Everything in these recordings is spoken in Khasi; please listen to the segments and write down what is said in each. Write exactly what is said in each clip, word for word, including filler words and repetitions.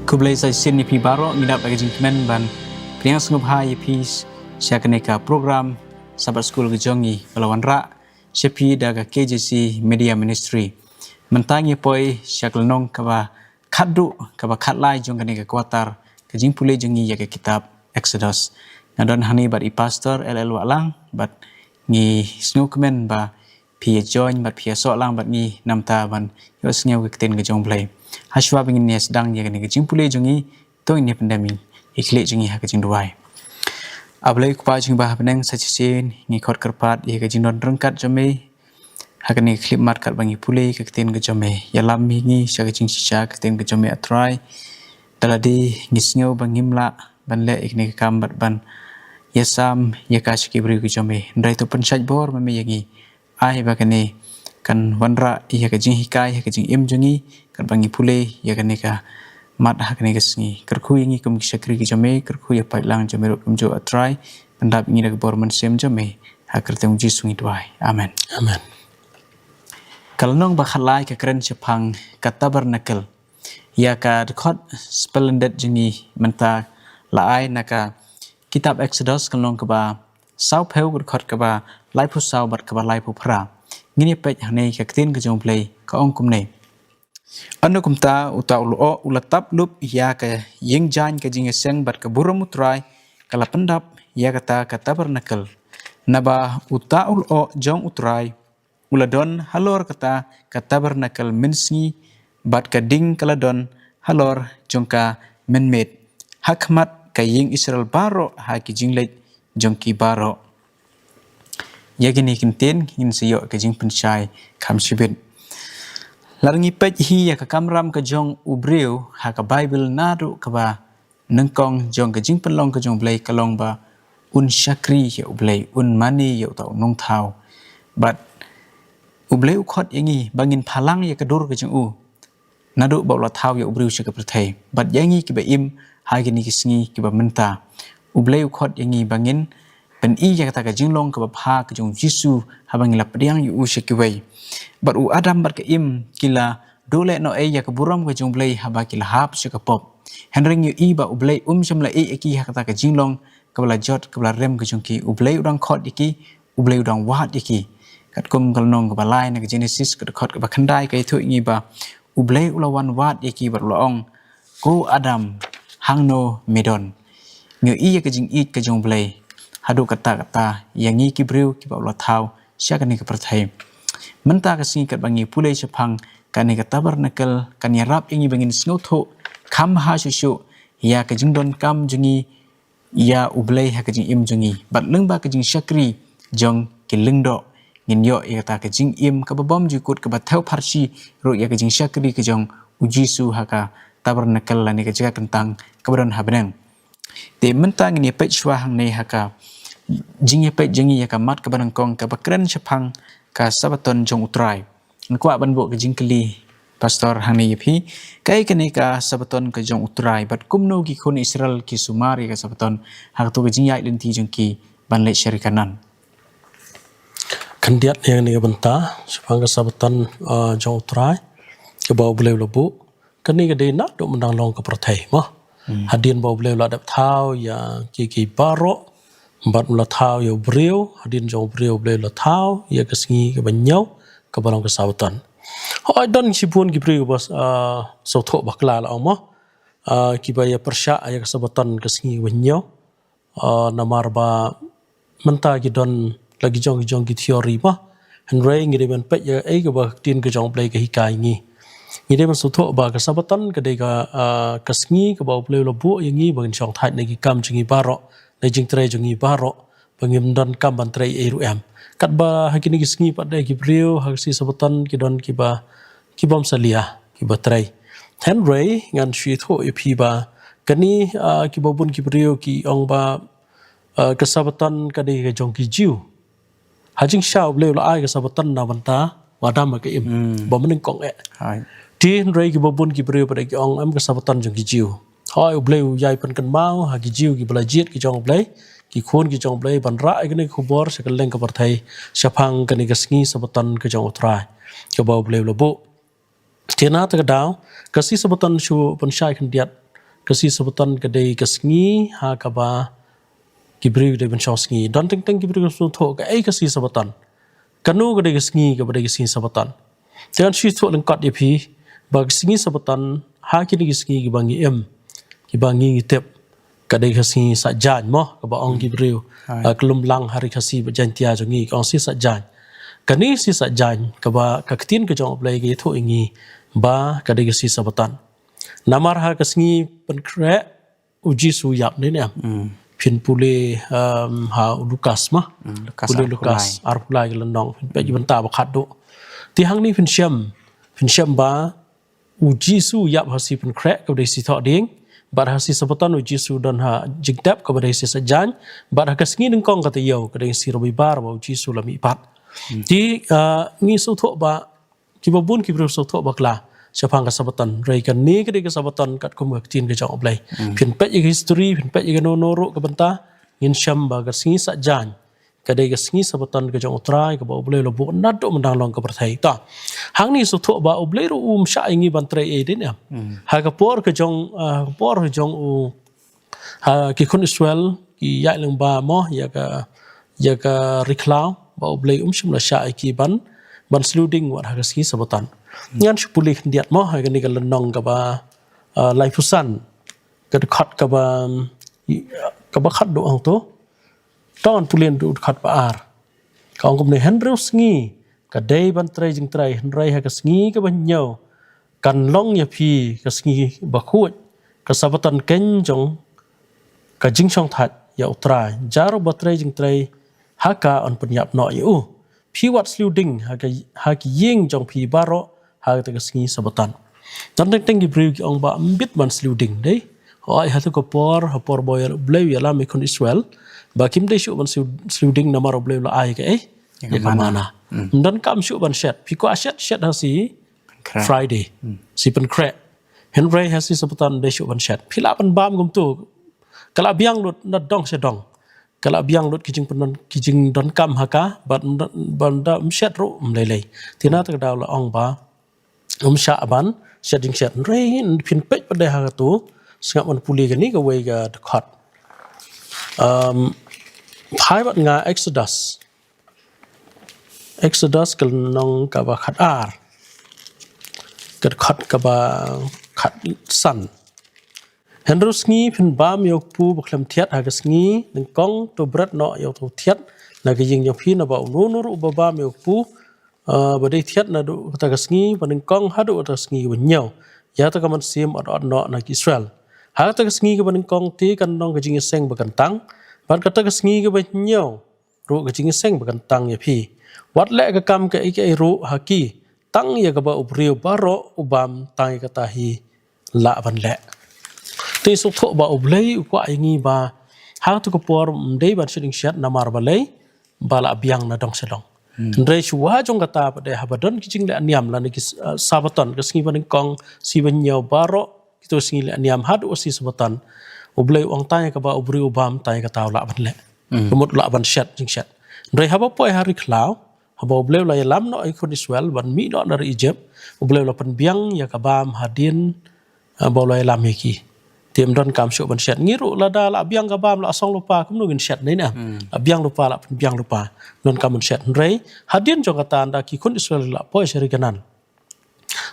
Khublei sa shisien ïa phi baroh, ngi dap da ka jingkmen ban pdiang sngewbha ïa phi sha kane ka program Sabbath School ka jong ngi ba la wanrah sha phi da ka K J C Media Ministry. Mynta ngi poi sha ka lynnong kaba khatduh, kaba khatlai jong kane ka quarter, ka jingpule jong ngi ïa ka kitab Exodus. Nga don hangne bad i Pastor L L Wahlang, bad ngi sngewkmen ba phi ïa join bad phi ïa soh lang bad ngi namar ban ïohsngew ka ktien ka jong U Blei. Hashwa ba ngin ïa sdang ïa kane ka jingpule jong ngi, to ngin ïa pyndem ïa ki khlieh jong ngi ha ka jingduwai. A Blei Kpa jong ngi ba ha bneng, sa shisien ngi khot kyrpad ïa ka jingdon ryngkat jong me ha kane ka khyllipmat katba ngi pule ka ktien ka jong me. Ïalam ïa ngi sha ka jingshisha ka ktien ka jong me, A Trai. Da lade ngi sngew ba ngim lah ban leh ïa kane ka kam bad ban ïasam ïa ka sha ki briew ki jong me. Hynrei to pynshait bor ma me ïa ngi. Ai ba kane kan wanrah ïa ka jinghikai ha ka jingim jong ngi katba ngi pule ïa kane ka mat ha kane ka sngi. Kyrkhu ïa ngi kum ki shakri ki jong me, kyrkhu ïa paidlang jong me ruh kumjuh, A Trai. Pyndap ïa ngi da ka bor mynsiem jong me. Ha ka kyrteng U Jisu ngi duwai. Amen. Amen. Ka lynnong ba khatlai ka kren shaphang ka tabernacle. Ïa ka dkhot spellended jong ngi mynta la ai na ka kitab Exodus, ka lynnong kaba sawphew, ka dkhot kaba laiphew saw bad kaba laiphew phra. Ngin ïa peit hangne ka ktien ka jong U Blei ka ong kumne. Hynrei kumta uta u lyoh u la tap lup ïa ka ïing jaiñ ka jingïaseng bad ka burom U Trai ka la pyndap ïa kata ka tabernacle. Naba uta u lyoh jong U Trai u la don halor kata ka tabernacle mynsngi bad ka ding ka la don halor jong ka mynmiet, ha khmat ka ïing Israel baroh ha ki jingleit jong ki baroh. Ïa kine ki ktien ngin sa ïoh ka jingpynshai kham shibit. Lada ngi peit hi ïa ka kamram ka jong u briew ha ka Baibl naduh kaba nyngkong jong ka jingpynlong ka jong U Blei ka long ba un shakri ïa U Blei, un mane ïa uta u nongthaw. Bad U Blei u khot ïa ngi ba ngin phalang ïa ka dur ka jong u naduh ba u la thaw ïa u briew sha ka pyrthei. Bad ïa ngi kiba im ha kine ki sngi kiba mynta, U Blei u khot ïa ngi ba ngin pyni ïa kata ka jinglong kaba bha ka jong U Jisu haba ngi la pdiang ïa u sha kiwei. Bad u Adam bad ka Im ki la duh leh noh ei ïa ka burom ka jong U Blei haba ki la hap sha ka pop. Hynrei ngi ïohi ba U Blei um shym la ïeh ïa ki ha kata ka jinglong kaba la jot kaba la rem ka jong ki. U Blei u dang khot ïa ki, U Blei u dang wad ïa ki. Katkum ka lynnong kaba lai na ka Genesis ka dkhot kaba khyndai ka ïathuh ïa ngi ba U Blei u la wan wad ïa ki bad u la ong, "Ko Adam, hangno me don?" Ngi ïohi ïa ka jingïeit ka jong U Blei haduh katta katta ïa ngi ki briew kiba u la thaw sha kane ka pyrthei. Mynta ka sngi katba ngi pule shaphang kane ka tabernacle kan ïarap ïa ngi ba ngin sngewthuh kham bha shuh shuh ïa ka jingdonkam jong ngi ïa U Blei ha ka jingim jong ngi. Bad lyngba ka jingshakri jong ki lyngdoh ngin ïoh ïa kata ka jingim kaba bymjukut kaba thew pharshi ruh ïa ka jingshakri ka jong U Jisu ha ka tabernacle lane ka jaka kyntang kaba don ha bneng. Te mynta ngin ïa peit shuwa hangne ha ka jingïapeit jong ngi ïa ka mat kaba nyngkong kaba kren shaphang ka Sabbaton jong U Trai. Nga kwah ban buh ka jingkylli Pastor hangne ïa phi. Kaei kane ka Sabbaton ka jong U Trai bad kumno ki khun Israel ki sumar ïa ka Sabbaton ha kato ka jingïaid lynti jong ki ban leit sha ri Kanaan? Khyndiat ïa kane ka bynta shaphang ka Sabbaton, ah, jong U Trai kaba U Blei u la buh. Kane ka dei naduh mynta long ka pyrthei mo. Hmm. Hadien ba U Blei u la dep thaw ïa ki, ki baroh, bad u la thaw ïa u briew, hadien jong u briew U Blei u la thaw ïa ka sngi kaba hynñiew kaba long ka Sabbaton. Hooid, don shibun ki briew ba, ah, sngewthuh bakla la ong mo. Ah, kiba ïa pyrshah ïa ka Sabbaton ka sngi kaba hynñiew. Ah, namar ba mynta ki don la ki jong ki jong ki theory mo. Hynrei ngi dei ban peit ïa kaei kaba ka ktien ka jong U Blei ka hikai ngi. Ngi dei ban sngewthuh ba ka Sabbaton ka dei ka, ah, ka sngi kaba U Blei u la buh ïa ngi ba ngin shong thait na ki kam jong ngi baroh, na jingtrei jong ngi baroh, ba ngim don kam ban trei ei ruh em. Katba ha kine ki sngi pat de ki briew ha ka sngi Sabbaton ki don kiba, ki bym salia, kiba trei. Hynrei ngan shu ïathuh ïa phi ba kane, ah, kiba bun ki briew ki ong ba, ah, ka Sabbaton ka dei ka jong ki Jiw. Ha jingshisha U Blei u la ai ka Sabbaton na ka bynta u Adam bad ka Im. Hmm. Ba mynnyngkong eh. Hai. Te hynrei kiba bun ki briew pat de ki ong em, ka Sabbaton jong ki Jiw. Hooid, U Blei u ïai pynkynmaw ha ki Jiw kiba la jied ki jong U Blei, ki khun ki jong U Blei ban rah ïa kane ka khubor sha kylleng ka pyrthei shaphang kane ka sngi Sabbaton ka jong U Trai kaba U Blei u la buh. Te na kata ka daw ka sngi Sabbaton shu pynshai khyndiat ka sngi Sabaton ka dei ka sngi ha kaba ki briew dei ban shong sngi. Don teng teng ki briew ki sngewthuh kaei ka sngi Sabaton. Kano ka dei ka sngi kaba dei ka sngi Sabaton. Te ngan shu thoh lyngkot ïa phi ba ka sngi Sabaton ha kine ki sngi kiba ngi im, kiba ngi ngi tip, ka dei ka sngi Saitjaiñ mo, kaba ong ki briew, ah, ka lum lang ha ri Khasi bad Jaiñtia jong ngi, ka ong sngi Saitjaiñ. Kane sngi Saitjaiñ kaba ka ktien ka jong U Blei ka ïathuh ïa ngi ba ka dei ka sngi Sabaton. Namar ha ka sngi pynkhreh U Jisu ïap ne em. Phin pule, um, ha u Lukas ma. Pule Lukas arphew lai ka lynnong, phin peit ïa bynta ba khatduh. Te hangne phin shem, phin shem ba U Jisu ïap ha sngi pynkhreh kaba dei sngi Thohdieng, bad ha sngi Sabaton U Jisu don ha jingtep kaba dei sngi Saitjaiñ, bad ha ka sngi nyngkong ka taïew ka dei sngi Robibar ba U Jisu la mihpat. Te, ah, ngi sngewthuh ba kiba bun ki briew sngewthuh bakla shaphang ka Sabaton. Hynrei kane ka dei ka Sabaton katkum ka ktien ka jong U Blei. Phin peit ïa ka history, phin peit ïa kano kano ruh ka bynta, ngin shem ba ka sngi Saitjaiñ ka dei ka sngi Sabaton ka jong U Trai kaba U Blei u la buh naduh mynta long ka pyrthei. Ta, hangne sngewthuh ba U Blei ruh um shah ïa ngi ban trei ei dei ne em. Ha ka por ka jong, ah, ka por ka jong u, ha, ki khun Israel ki ïaid lyngba mo ïa ka, ïa ka ri khlaw, ba U Blei um shym la shah ïa ki ban, ban sliu ding wat ha ka sngi Sabaton. Ngan shu pule khyndiat mo ha kane ka lynnong kaba, ah, laiphew san, ka dkhot kaba, kaba khatduh hangto. To ngan pule naduh dkhot ba ar. Ka ong kumne: Hynriew sngi ka dei ban trei jingtrei, hynrei ha ka sngi kaba hynñiew kan long ïa phi ka sngi bakhuid, ka Sabaton keiñ jong ka jingshongthait ïa U Trai. Jar uba trei jingtrei ha ka yn pynïap noh ïa u. Phi wat sliu ding ha ka, ha ki ïing jong phi baroh ha kata ka sngi Sabaton. Don teng teng ki briew ki ong ba ym bit ban sliu ding dei. Hooid, ha kata ka por, ha por ba U Blei u ïalam ïa ki khun Israel ba kim dei shuh ban sliu, sliu ding namar U Blei u la ai kaei, ïa ka manna. Ym donkam shuh ban shet. Phi kwah shet, shet ha sngi Friday, sngi pynkhreh. Hynrei ha sngi Sabaton ym dei shuh ban shet. Phi lah ban bam kumto. Ka la biang lut na dong sha dong. Ka la biang lut ki jingpyndon, ki jingdonkam ha ka, bad ym don, bad ym da ym shet ruh ym lei lei. Te na kata ka daw la ong ba um shah ban shet jingshet. Hynrei phin peit pat de ha kato, sngap ngan pule kane kawei ka dkhot. Um, phai bad nga Exodus. Exodus ka lynnong kaba khatar, ka dkhot kaba khatsan. Hynriew sngi phin bam ïa u kpu ba khlem thiat, ha ka sngi nyngkong to bret noh ïa uto u thiat na ka ïing jong phi, naba uno uno ruh uba bam ïa u kpu, ah, ba dei thiat naduh kata ka sngi ba nyngkong haduh kata ka sngi ba hynñiew, ïa kata ka mynsiem ot ot noh na ki Israel. Ha kata ka sngi kaba nyngkong te kan long ka jingïaseng ba kyntang, bad kata ka sngi kaba hynñiew ruh ka jingïaseng ba kyntang ïa phi. Wat leh ka kam kaei kaei ruh ha ki, tang ïa kaba u briew baroh u bam, tang ïa kata hi lah ban leh. Te sngewthuh ba U Blei u kwah ïa ngi ba ha kata ka por ym dei ban shet jingshet namar balei, ba la biang na dong sha dong. Hynrei shuwa jong kata pat de haba don ki jingleh niam lane ki, eh, Sabaton, ka sngi ba nyngkong, sngi ba hynñiew, baroh kito sngi leh niam haduh sngi Sabaton, U Blei u ong tang ïa kaba u briew u bam, tang ïa kata u lah ban leh. Ka mut u lah ban shet jingshet. Hynrei haba poi ha ri khlaw, haba U Blei u la ïalam noh ïa ki khun Israel ban mih noh na ri Egypt, U Blei u la pynbiang ïa ka bam hadien, ah, ba u la ïalam ïa ki. Te ym donkam shuh ban shet. Ngi ruh lada la biang ka bam, la song lypa, kumno ngin shet ne em? La biang lypa, la pynbiang lypa. Ym donkam ban shet. Hynrei hadien jong kata ynda ki khun Israel la poi sha ri Kanaan,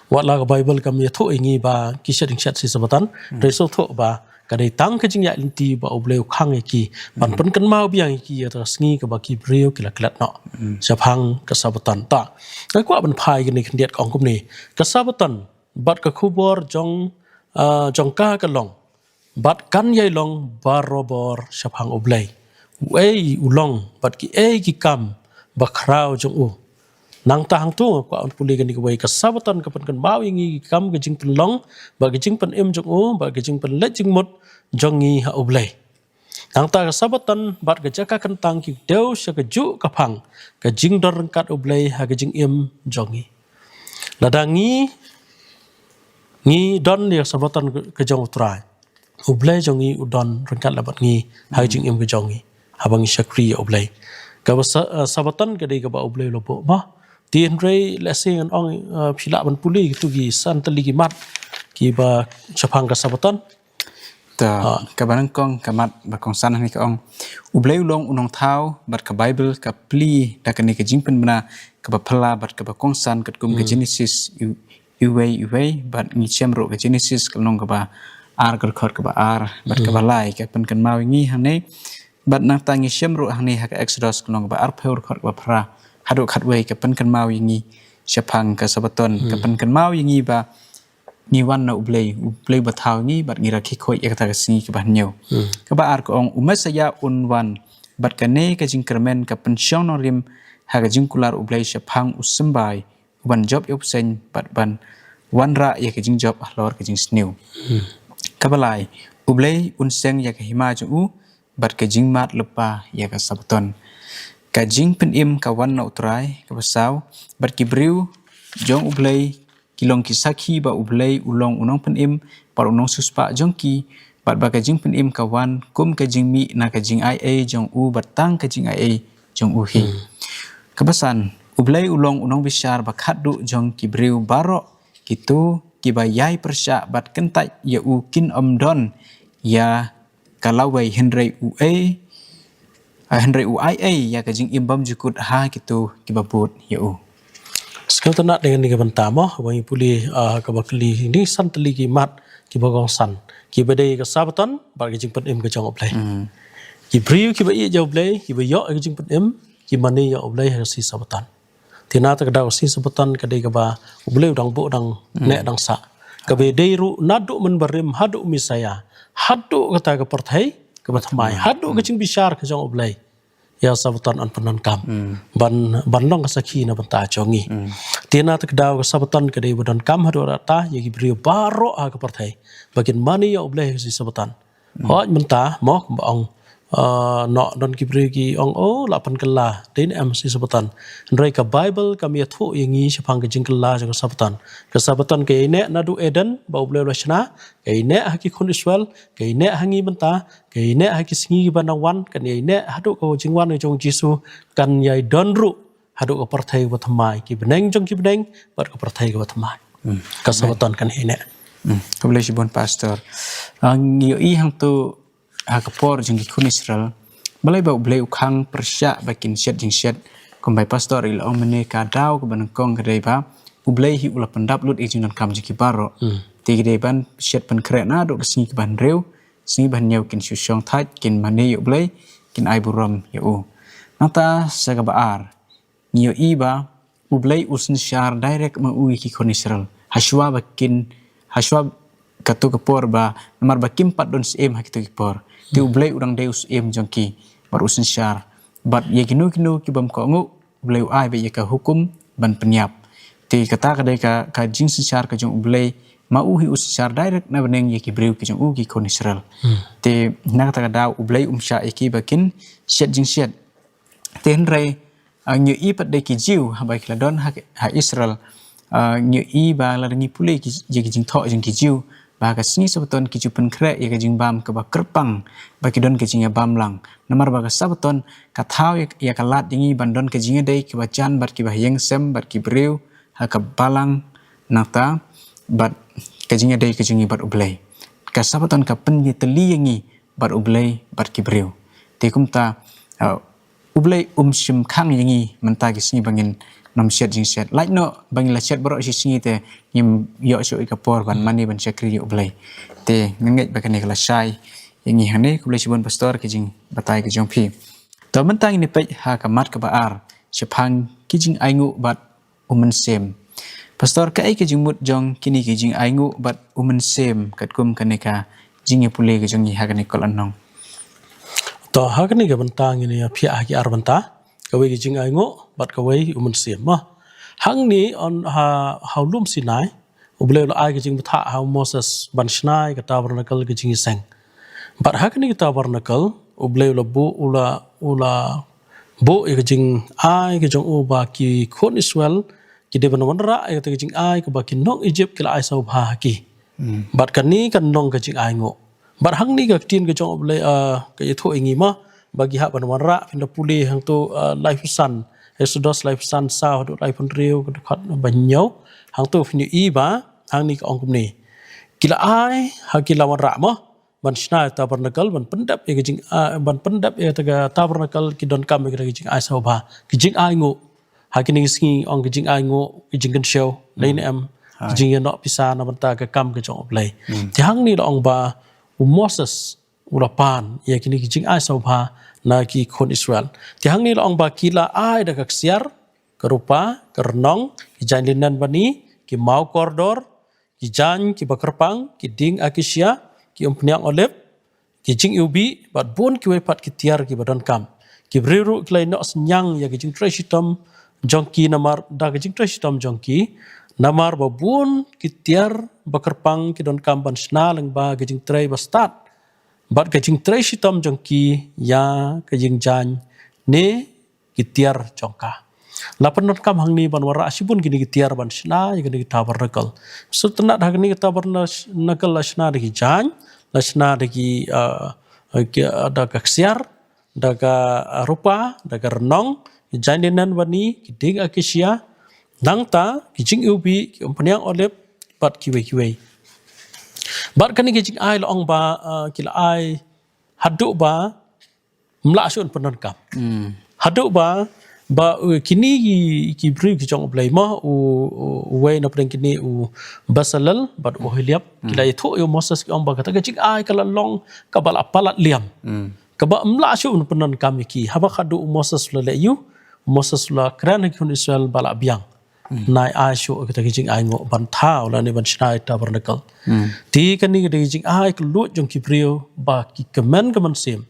wat la ka Baibl kam ïathuh ïa ngi ba ki shet jingshet sngi Sabaton, hynrei sngewthuh ba ka dei tang ka jingïaid lynti ba U Blei u khang ïa ki ban pynkynmaw biang ïa ki ïa ka sngi kaba ki briew ki la klet noh shaphang ka Sabaton. Ta, nga kwah ban phai kane khyndiat, ka ong kumne: Ka Sabaton bad ka khubor jong, ah, jong ka ka long bad kan ïai long barobor shaphang U Blei. Uei u long bad kiei ki kam ba khraw jong u. Nangta hangto nga kwah ban pule kane kawei: Ka Sabaton ka pynkynmaw ïa ngi ki kam, ka jingpynlong bad ka jingpynim jong u, bad ka jingpynleit jingmut jong ngi ha U Blei. Nangta ka Sabaton bad ka jaka kyntang ki dei sha kajuh ka phang ka jingdon ryngkat U Blei ha ka jingim jong ngi. Lada ngi, ngi don ïa ka Sabaton ka, ka jong U Trai, U Blei jong ngi u don ryngkat lem bad ngi ha ka jingim ka jong ngi haba ngi shakri ïa U Blei. Kaba sa-, eh, Sabaton ka dei kaba U Blei u la buh ba. Te hynrei lehse ngan ong, eh, phi lah ban pule kito ki san tylli ki mat kiba shaphang ka Sabaton. Ka, kaba nyngkong ka mat ba kongsan hangne ka ong, U Blei u long u nongthaw, bad ka Baibl ka plie da kane ka jingpynbna kaba phylla bad kaba kongsan katkum ka Genesis iwei iwei, bad ngi shem ruh ka Genesis ka lynnong kaba ar, ka dkhot kaba ar bad kaba lai, ka pynkynmaw ïa ngi hangne. Bad nangta ngi shem ruh hangne ha ka Exodus ka lynnong kaba arphew, dkhot kaba phra haduh khatwei, ka pynkynmaw ïa ngi shaphang ka Sabaton, ka pynkynmaw ïa ngi ba ngi wan na U Blei, U Blei ba thaw ngi, bad ngi rakhe khuid ïa kata ka sngi kaba hynñiew. Kaba ar ka ong, U Messaïah un wan, bad kane ka jingkyrmen ka pynshong nongrim ha ka jingkular U Blei shaphang u symbai, u ban jop ïa u bseiñ, bad ban wanrah ïa ka jingjop halor ka jingsniew. Kaba lai, U Blei un seng ïa ka hima jong u, bad ka jingmad lypa ïa ka Sabaton. Ka jingpynim ka wan na U Trai. Kaba saw, bad ki briew jong U Blei ki long ki sakhi ba U Blei u long u nongpynim bad u nongsiewspah jong ki, bad ba ka jingpynim ka wan kum ka jingmih na ka jingaiei jong u, bad tang ka jingaiei jong u hi. Kaba san, U Blei u long u nongbishar ba khatduh jong ki briew baroh, kito kiba ïai pyrshah bad kyntait ïa u kin ym don ïa ka lawei, hynrei u ei, ah, hynrei u aiei ïa ka jingim bymjukut ha kito kiba bud ïa u. Sngewtynnat ïa kane ka bynta mo, ba ngi pule, ah, kaba kylli, ni san tylli ki mat kiba kongsan, kiba dei ka Sabaton bad ka jingpynim ka jong U Blei. Ki briew kiba ïeit ïa U Blei, kiba ïoh ïa ka jingpynim, ki mane ïa U Blei ha ka sngi Sabaton. Te na kata ka daw ka sngi Sabaton ka dei kaba U Blei u dang buh, dang neh, dang sah. Kaba dei ruh naduh mynbarim haduh u Messaïah, haduh kata ka pyrthei kaba thymmai, haduh ka jingbishar ka jong U Blei, ïa Sabaton yn pyndonkam ban, ban long ka sakhi na bynta jong ngi. Te na kata ka daw ka Sabaton ka dei ba donkam haduh katta ïa ki briew baroh ha ka pyrthei ba kin mane ïa U Blei ha ka sngi Sabaton. Hooid mynta mo, kumba ong, ah, noh don ki briew ki ong, oh, la pynkylla, dei ne em sngi Sabaton. Hynrei ka Baibl kam ïathuh ïa ngi shaphang ka jingkylla jong ka Sabaton. Ka Sabaton ka ïaineh naduh Eden ba U Blei u la shna, ka ïaineh ha ki khun Israel, ka ïaineh ha ngi mynta, ka ïaineh ha ki sngi kiban dang wan, kan ïaineh haduh ka jingwan ka jong U Jisu, kan ïai don ruh haduh ka pyrthei kaba thymmai, ki bneng jong ki bneng bad ka pyrthei kaba thymmai. Ka Sabaton kan ïaineh. Khublei shibun Pastor. Ah, ngi ïohi hangto ha ka por jong ki khun Israel, balei ba U Blei u khang pyrshah ba kin shet jingshet? Kumba i Pastor i la ong mynne, ka daw kaba nyngkong ka dei ba U Blei hi u la pyndap lut ïa ka jingdonkam jong ki baroh. Te ki dei ban shet pynkhreh naduh ka sngi kaba hynriew, sngi ba hynñiew kin shu shong thait, kin mane ïa U Blei, kin ai burom ïa u. Nangta sa kaba ar, ngi ïohi ba U Blei u synshar direct ma u ïa ki khun Israel. Hashwa ba kin, hashwa kato ka por ba, namar ba kim pat don syiem ha kito ki por. Te U Blei u dang dei u syiem jong ki, bad u synshar. Bad ïa kino kino ki bym kohnguh, U Blei u ai beit ïa ka hukum ban pynïap. Te kata ka dei ka, ka jingsynshar ka jong U Blei, ma u hi u synshar direct na bneng ïa ki briew ki jong u, ki khun Israel. Te na kata ka daw U Blei um shah ïa ki ba kin shet jingshet. Te hynrei, ah, ngi ïohi pat da ki Jiw, haba ki la don ha, ha Israel, ah, ngi ïohi ba lada ngi pule ki, ïa ki jingthoh jong ki Jiw, ba ha ka sngi Sabaton ki ju pynkhreh ïa ka jingbam kaba kyrpang, ba ki don ka jingïabam lang. Namar ba ka Sabaton ka thaw ïa, ïa ka lad jong ngi ban don ka jingïadei kaba jan bad kiba ha ïing sem, bad ki briew ha ka balang, nangta bad ka jingïadei ka jong ngi bad U Blei. Ka Sabaton ka pynïatylli ïa ngi bad U Blei bad ki briew. Te kumta, ah, U Blei um shym khang ïa ngi mynta ki sngi ba ngin nym shet jingshet. Lait noh ba ngi la shet baroh shi sngi te ngim ïoh shuh ïa ka por ban mane ban shakri ïa U Blei. Te nga ngeit ba kane ka la shai ïa ngi hangne. Khublei shibun Pastor ki jingbatai ki jong phi. To mynta ngin ïa peit ha ka mat kaba ar, shaphang ki jingainguh bad u mynsiem. Pastor, kaei ka jingmut jong kine ki jingainguh bad u mynsiem katkum kane ka jingïapule ka jong ngi ha kane ka lynnong? To ha kane ka bynta ngin ïa phiah ha ki ar bynta, kawei ka jingainguh bad kawei u mynsiem. Mo, hangne on ha, ha u lum Sinai, U Blei u la ai ka jingbthah ha u Moses ban shna ïa ka tabernacle, ka jingïaseng. Bad ha kane ka tabernacle U Blei u la buh, u la, u la buh ïa ka jingai ka jong u ba ki khun Israel ki dei ban wanrah ïa kata ka jingai kaba ki nong Egypt ki la ai sngewbha ha ki. Bad kane kan long ka jingainguh. Bad hangne ka ktien ka jong U Blei, ah, ka ïathuh ïa ngi ma ba ki hap ban wanrah, phin da pule hangto, ah, laiphew san, Exodus laiphew san, saw haduh laiphew hynriew, ka dkhot ba hynñiew. Hangto phin ïohi ba hangne ka ong kumne. Ki la ai ha ki, la wanrah ma. ban shna ïa tabernacle, ban pyndep ïa ka jing, ah, ban pyndep ïa ka tabernacle ki donkam ïa ka jingai sngewbha, ki jingai nguh. Ha kine ki sngi ong ki jingai nguh, ki jingkynshew, lei ne em, ki jingïoh pisa na bynta ka kam ka jong U Blei. Te hangne la ong ba u Moses u la pan ïa kine ki jingai sngewbha na ki khun Israel. Te hangne la ong ba ki la ai da ka ksiar, ka rupa, ka rnong, ki jaiñ linen bani, ki maw kordor, ki jaiñ kiba kyrpang, ki dieng akashia, ki umphniang olib, ki jingiwbih, bad bun kiwei pat ki tiar kiba donkam. Ki briew ruh ki la ïehnoh synñiang ïa ka jingtrei shitom jong ki namar, da ka jingtrei shitom jong ki, namar ba bun ki tiar ba kyrpang ki donkam ban shna lyngba ka jingtrei ba stad bad ka jingtrei shitom jong ki ïa ka jingjaiñ ne ki tiar jong ka. La pyndonkam hangne ban wanrah shibun kine ki tiar ban shna ïa kane ka tabernacle. Sngewtynnat ha kane ka tabernacle la shna da ki jaiñ, la shna da ki, ah, ki, ah, da ka ksiar, da ka, ah, rupa, da ka rnong, ki jaiñ linen bani, ki dieng akashia, nangta ki jingiwbih, ki umphniang olib, bad kiwei kiwei. Bad kane ki jingai la ong ba, ah, ki la ai haduh ba ym lah shuh ban pyndonkam. Haduh ba, ba, uh, kine ki, ki briew ki jong U Blei mo, u, u, uwei na pdeng kine u Bezalel bad u Oholiab, ki la ïathuh ïa u Moses, ki ong ba kata ka jingai ka la long kaba la palat liam. Kaba ym lah shuh ban pyndonkam ïa ki. Haba haduh u Moses u la leh aiu, u Moses u la kren ha ki khun Israel ba la biang. Nai ai shuh kata ka jingai nguh ban thaw lane ban shna ïa tabernacle. Te kane ka dei ka jingai ka luid jong ki briew ba ki kmen ka mynsiem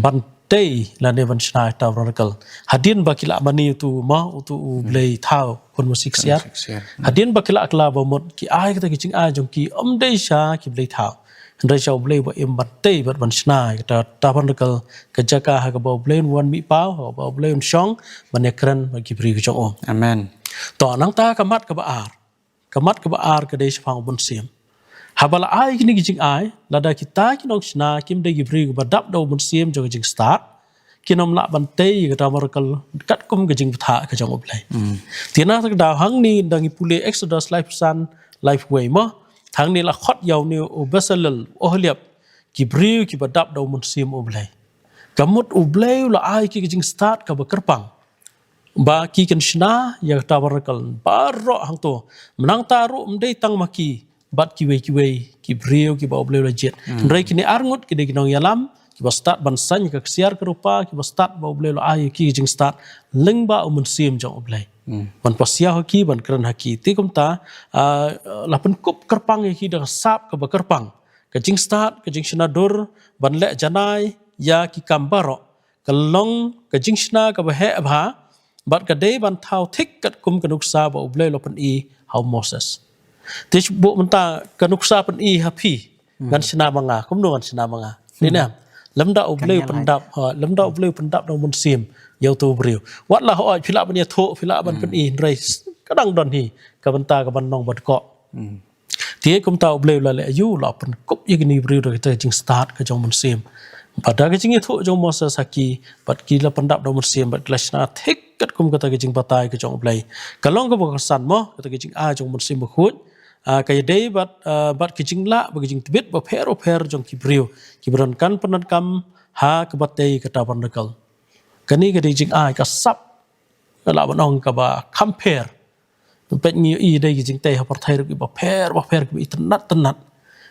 ban tei lane ban shna ïa tabernacle. Hadien ba ki la mane utu mo, utu U Blei thaw khun masi ksiar. Hadien ba ki la kylla ba mut ki ai kata ka jingai jong ki ym dei sha ki blei thaw, hynrei sha U Blei ba im ban tei bad ban shna ïa kata tabernacle, ka jaka ha kaba U Blei un wan mih paw, ha kaba U Blei un shong ban ïakren bad ki briew ki jong u. Amen. To nangta ka mat kaba ar. Ka mat kaba ar ka dei shaphang u Mynsiem. Haba la ai kine ki jingai, lada kita ki nongshna kim dei ki briew kiba dap da u Mynsiem jong ka jingstad, kin ym lah ban tei ïa ka tabernacle katkum ka jingbthah ka jong U Blei. Te na kata ka daw hangne ngi dang pule Exodus laiphew san, laiphew wei mo. Hangne la khot ïa une u Bezalel, u Oholiab, ki briew kiba dap da u Mynsiem U Blei. Ka mut U Blei u la ai ki ka jingstad kaba kyrpang ba ki kin shna ïa ka tabernacle baroh hangto. Mynta ruh ym dei tang ma ki, bad kiwei kiwei ki briew kiba U Blei u la jied. Hynrei kine arngut ki dei ki nongïalam kiba stad ban saiñ ka ksiar ka rupa, kiba stad ba U Blei u la ai ïa ki ka jingstad lyngba u Mynsiem jong U Blei ban pasiaw ha ki, ban kren ha ki. Te kumta, ah, la pynkup kyrpang ïa ki da ka sap kaba kyrpang, ka jingstad, ka jingshna dur ban leh janai ïa ki kam baroh. Ka long ka jingshna kaba heh bha, bad ka dei ban thaw thik katkum ka nuksa ba U Blei u la pyni ha u Moses. Te shu buh mynta ka nuksa pyni ha phi, ngan shna ma nga, kumno ngan shna ma nga? Dei ne em? Lymda U Blei u pyndap, ha, lymda U Blei u pyndap da u Mynsiem ïa uto u briew. Wat la hooid phi lah ban ïathuh, phi lah ban pyni, hynrei ka dang don hi ka bynta ka ban long bad ko. Te kumta U Blei u la leh aiu, u la pynkup ïa kine ki briew da kata ka jingstad ka jong u Mynsiem. Bad da ka jingïathuh jong u Moses ha ki, bad ki la pyndap da u Mynsiem, bad ki la shna thik katkum kata ka jingbatai ka jong U Blei. Ka long kaba kongsan mo, kata ka jingai jong u Mynsiem Bakhuid. Ah, ka ïadei bad, ah, bad ka jinglah, bad ka jingtbit bapher bapher jong ki briew kiba donkam pyndonkam ha kaba tei ka tabernacle. Kane ka dei jingai ka sap, ka lah ban ong kaba kham pher. Peit ngi ïohi dei ki jingtei ha pyrthei ruh kiba pher bapher, kiba itynnat tynnat.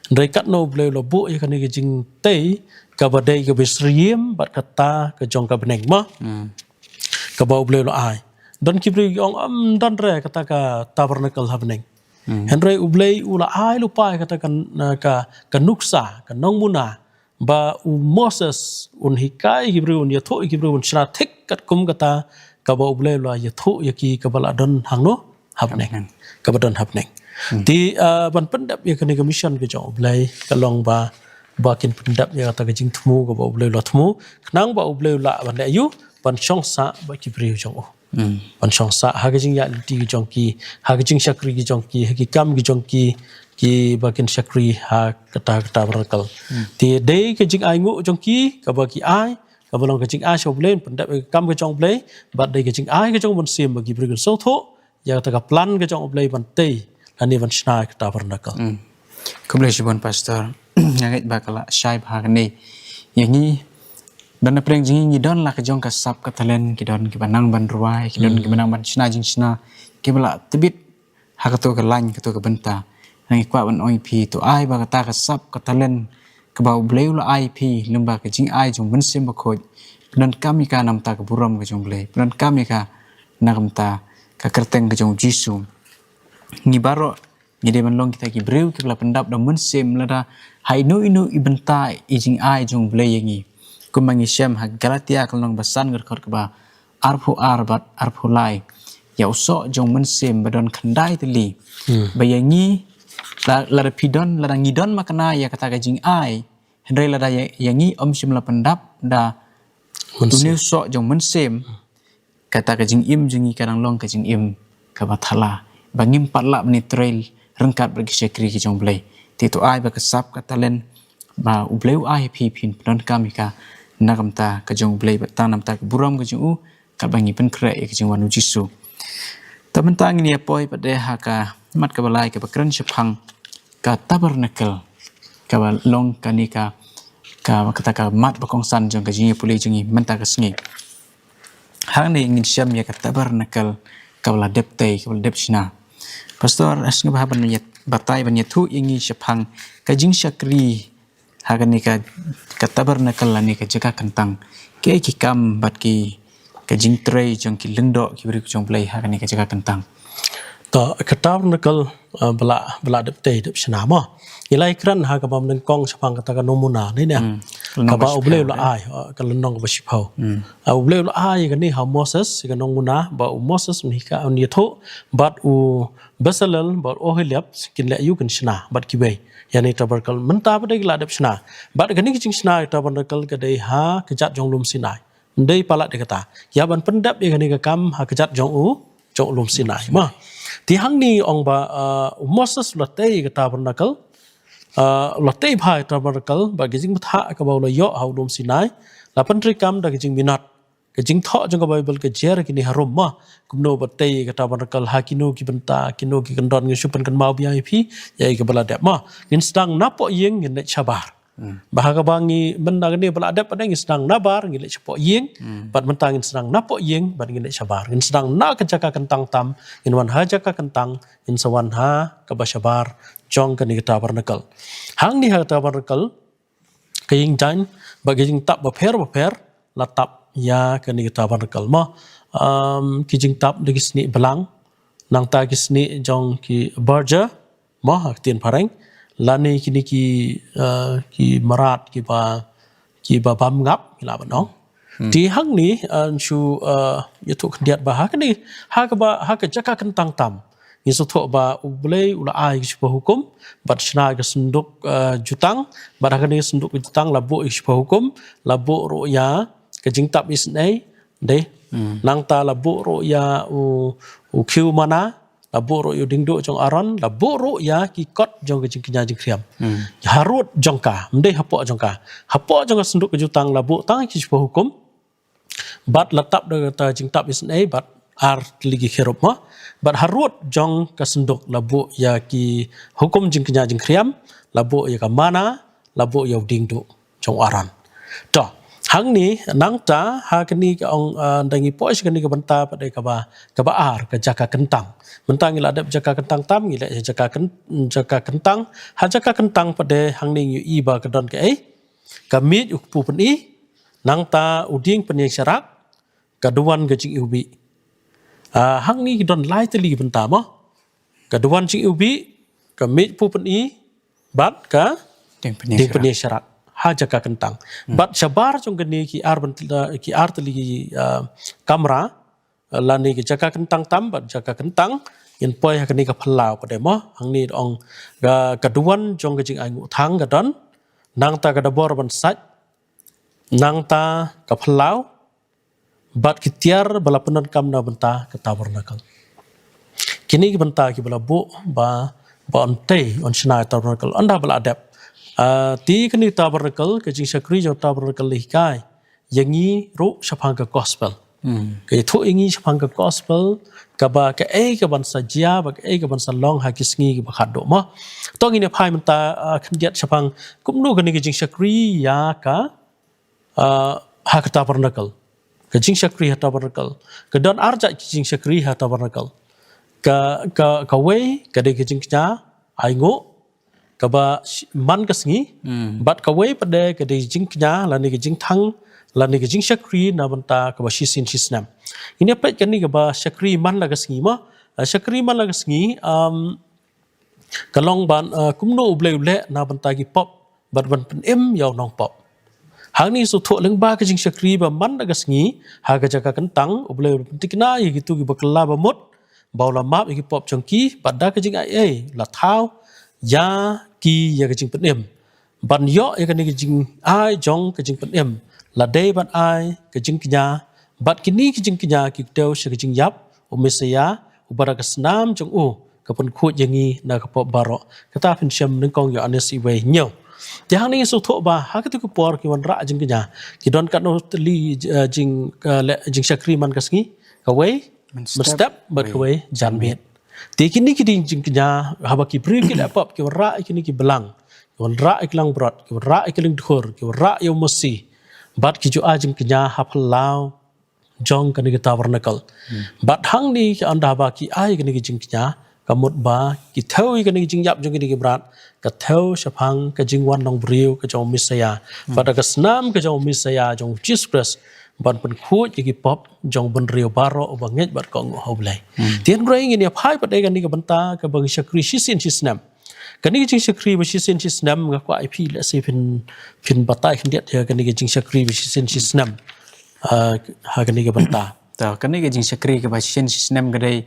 Hynrei katno U Blei u la buh ïa kane ka jingtei kaba dei kaba syriem bad kata ka jong ka bneng mo. Kaba U Blei u la ai. Don ki briew ki ong, ym don re kata ka tabernacle ha bneng. Hynrei U Blei u la ai lypa ïa kata ka, ka, ka nuksa, ka nongmuna, ba u Moses un hikai ki briew, un ïathuh ki briew, un shna thik katkum kata kaba U Blei u la ïathuh ïa ki kaba la don hangno? Ha bneng. Kaba don ha bneng. Te, ah, ban pyndep ïa kane ka mission ka jong U Blei, ka long ba, ba kin pyndep ïa kata ka jingthmu kaba U Blei u la thmu, khnang ba U Blei u lah ban leh aiu, ban shong sah bad ki briew jong u. Ban shong sah ha ka jingïaid lynti ka jong ki, ha ka jingshakri ka jong ki, ha ki kam ka jong ki, kiba kin shakri ha kata ka tabernacle. Te dei ka jingainguh jong ki kaba ki ai, kaba long ka jingai sha U Blei, pyndep ïa ka kam ka jong U Blei, bad dei ka jingai ka jong u Mynsiem ba ki briew kin sngewthuh ïa kata ka plan ka jong U Blei ban tei lane ban shna ïa ka tabernacle. Khublei shibun Pastor. nga ngeit ba ka la shai bha kane ïa ngi. Don na pdeng jong ngi, ngi don la ka jong ka sap ka talent, ki don kiba nang ban rwai, ki don kiba nang ban shna jingshna, kiba la tbit ha kato ka lain, kato ka bynta. Ngi kwah ban ong ïa phi, to ai ba kata ka sap ka talent kaba U Blei u la ai ïa phi lyngba ka jingai jong u Mynsiem Bakhuid, pyndonkam ïa ka na ka bynta ka burom ka jong U Blei, pyndonkam ïa ka na ka bynta ka kyrteng ka jong U Jisu. Ngi baroh ngi dei ban long kita ki briew kiba la pyndap da u Mynsiem lada ha ino ino i bynta i jingai jong U Blei ïa ngi. Kumba ngi shem ha Galatia ka lynnong ba san, ka dkhot kaba arphew ar bad arphew lai. Ïa u soh jong u Mynsiem ba don khyndai tylli. Hmm. Ba ïa ngi, la, lada phi don, lada ngi don ma kane ïa kata ka jingai, hynrei lada ïa, ïa ngi ym shym la pyndap da Mynsiem. Une u soh jong u Mynsiem, kata ka jingim jong ngi ka dang long ka jingim kaba thala, ba ngim pat lah ban ïatrei ryngkat bad ki shakri ki jong U Blei. Te to ai ba ka sap ka talent ba U Blei u ai ïa phi, phin pyndonkam ïa ka na ka bynta ka jong U Blei bad tang na ka bynta ka burom ka jong u, katba ngi pynkhreh ïa ka jingwan U Jisu. Te mynta ngin ïa poi pat de ha ka mat kaba lai, kaba kren shaphang ka tabernacle, kaba long kane ka, ka, kata ka mat ba kongsan jong ka jingïapule jong ngi mynta ka sngi. Hangne ngin shem ïa ka tabernacle kaba la dep tei, kaba la dep shna. Pastor, nga sngewbha ban ïa batai, ban ïathuh ïa ngi shaphang ka jingshakri ha kane ka, ka tabernacle lane ka jaka kyntang. Kiei ki kam bad ki, ka jingtrei jong ki lyngdoh ki briew jong U Blei ha kane ka jaka kyntang? To, ka tabernacle, uh, ba la, ba la dep tei, dep shna mo. Ngi la ïakren ha kaba mynnyngkong shaphang kata ka nongmuna ne, ne. Hmm. Lynnong kaba shiphew, U Blei u la ai, uh, ka lynnong kaba shiphew. Hmm. Uh, U Blei u la ai kane ha u Moses, ka nongmuna, ba u Moses un hikai, un ïathuh bad u Bezalel bad u Oholiab kin leh aïu, kin shna bad kiwei ïa kane ka tabernacle. Mynta pat de ki la dep shna. Bad kane ka jingshna ïa ka tabernacle ka dei ha kjat jong u lum Sinai. Ym dei palat de kata. Ïa ban pyndep ïa kane ka kam ha kjat jong u, jong u lum Sinai. Ma. Te hangne ong ba, uh, u Moses u la tei ïa ka tabernacle. Uh, u la tei bha ïa ka tabernacle, bad ka jingbthah kaba u la ïoh ha u lum Sinai la pyntreikam da ka jingminot. Ka jingthoh jong ka Baibl ka jer kine harum, ma. Kumno ba tei ïa ka tabernacle, ha kino ki bynta, kino ki kyndon, ngin shu pynkynmaw biang ïa phi ïa kaba la dep, ma. Ngin sdang napoh ïing, ngin leit shabar. Hmm. Ba ha kaba ngi, mynta kane ba la dep pat de, ngin sdang nabar, ngin leit shapoh ïing. Hmm. Bad mynta ngin sdang napoh ïing, bad ngin leit shabar. Ngin sdang na ka jaka kyntang tam, ngin wan ha jaka kyntang, ngin sa wan ha kaba shabar jong kane ka tabernacle. Hangne ha ka tabernacle, ka ïing jaiñ bad ka jingtap bapher bapher la tap ïa kane ka tabernacle, mo. Um, ki jingtap da ki snieh blang, nangta ki snieh jong ki barja, mo, ha ka ktien phareng, lane kine ki, uh, ki mrad kiba, kiba bam ngap, ngi lah ban ong. Hmm. Te hangne, uh, shu, uh, ïathuh khyndiat ba ha kane, ha kaba, ha ka jaka kyntang tam, ngi sngewthuh ba U Blei u la ai ka shiphew hukum, bad shna ka synduk, uh, jutang, bad ha kane ka synduk jutang la buh ïa ka shiphew hukum, la buh ruh ïa ka jingtap isynei, de. Hmm. Nangta la buh ruh ïa u, u khiew manna, la buh ruh ïa u diengduh jong Aaron, la buh ruh ïa ki kot jong ka jingkñia jingkhriam. Hmm. Harud jong ka, ym dei hapoh jong ka. Hapoh jong ka synduk ka jutang la buh tang ki shiphew hukum, bad la tap da kata jingtap isynei, bad ar tylli ki kherub, mo. Bad harud jong ka synduk la buh ïa ki hukum jingkñia jingkhriam, la buh ïa ka manna, la buh ïa u diengduh jong Aaron. To, hangne nangta ha kane ka ong, uh, nda ngi poi sha kane ka bynta pat de kaba, kaba ar, ka jaka kyntang. Mynta ngi la dep jaka kyntang tam, ngi leit jaka kyn-, jaka kyntang, ha jaka kyntang pat de hangne ngi ïohi ba ka don kaei, ka miej u kpu pyni, nangta u dieng pynïeng sharak, ka duwan ka jingiwbih. Ah, hangne ki don lai tylli ki bynta, mo. Ka duwan jingiwbih, ka miej kpu pyni, bad ka dieng pynïeng sharak. Dieng pynïeng sharak. Ha jaka kyntang. Hmm. Bad shabar jong kane ki ar bynta, ki ar tylli ki, ah, kamra, lane ki jaka kyntang tam, bad jaka kyntang, ngin poi ha kane ka phyllaw pat de, mo, hangne ong ka, ka duwan jong ka jingainguh thang ka don, nangta ka dabor ban sait, nangta ka phyllaw, bad ki tiar ba la pyndonkam na bynta ka tabernacle. Kine ki bynta kiba la buh ba, ba yn tei, yn shna tabernacle, ynda ba la dep. Ah, te kane tabernacle, ka jingshakri jong tabernacle la hikai ïa ngi ruh shaphang ka gospel. Ka ïathuh ïa ngi shaphang ka gospel, kaba kaei kaban sa jia, ba kaei kaban sa long ha ki sngi kiba khatduh mo. To ngin ïa phai mynta, ah, khyndiat shaphang kumno kane ka jingshakri ïa ka, ah, ha ka tabernacle. Ka jingshakri ha tabernacle. Ka don ar jait ki jingshakri ha tabernacle. Ka, ka, kawei, ka dei ka jingkñia ainguh, kaba shi-, man ka sngi, bad kawei pat de ka dei jingkñia, lane ka jingthang, lane ka jingshakri na bynta kaba shisien shisnem. Ngin ïa peit kane kaba shakri man la ka sngi mo. Ah, shakri man la ka sngi, um, ka long ban, ah, kumno U Blei u leh na bynta ki pop, bad ban pynim ïa u nongpop. Hangne shu thoh lyngba ka jingshakri ba man la ka sngi, ha ka jaka kyntang, U Blei u la pyntikna ïa kitu kiba kylla ba mut, ba u la map ïa ki pop jong ki, bad da ka jingai ei, la thaw ïa ki ïa ka jingpynim. Ban ïoh ïa kane ka jingai jong ka jingpynim, la dei ban ai ka jingkñia, bad kine ki jingkñia ki kdew sha ka jingïap u Messaïah, uba da ka snam jong u ka pynkhuid ïa ngi na ka pop baroh. Kata phin shem nyngkong Ïoannis wei hynñiew. Te hangne shu thoh ba ha kitu ki por ki wanrah jingkñia, ki don katno tylli, eh, jing, eh, leh jingshakri man ka sngi, kawei mynstep, mynstep bad kawei janmiet. Te kine ki dei jingkñia haba ki briew ki leh pop, ki wanrah ïa kine ki blang, ki wanrah ïa ki langbrot, ki wanrah ïa ki lyngdkhur, ki wanrah ïa u masi, bad ki ju ai jingkñia ha phyllaw jong kane ka tabernacle. Bad hangne ki ynda ba ki ai kane ka jingkñia, ka mut ba ki thew ïa kane ka jingïap jong kine ki mrad, ka thew shaphang ka jingwan long briew ka jong u Messaïah. Bad da ka snam ka jong u Messaïah jong u Jisu Khrist, ban pynkhuid ïa ki pop jong u bynriew baroh uba ngeit bad kohnguh ha U Blei. Te hynrei ngin ïa phai pat de kane ka bynta kaba ngi shakri shisien shisnem. Kane ka jingshakri ba shisien shisnem nga kwah ïa phi lehse phin, phin batai khyndiat ïa kane ka jingshakri ba shisien shisnem. Ah, ha kane ka bynta. To, kane ka jingshakri kaba shisien shisnem ka dei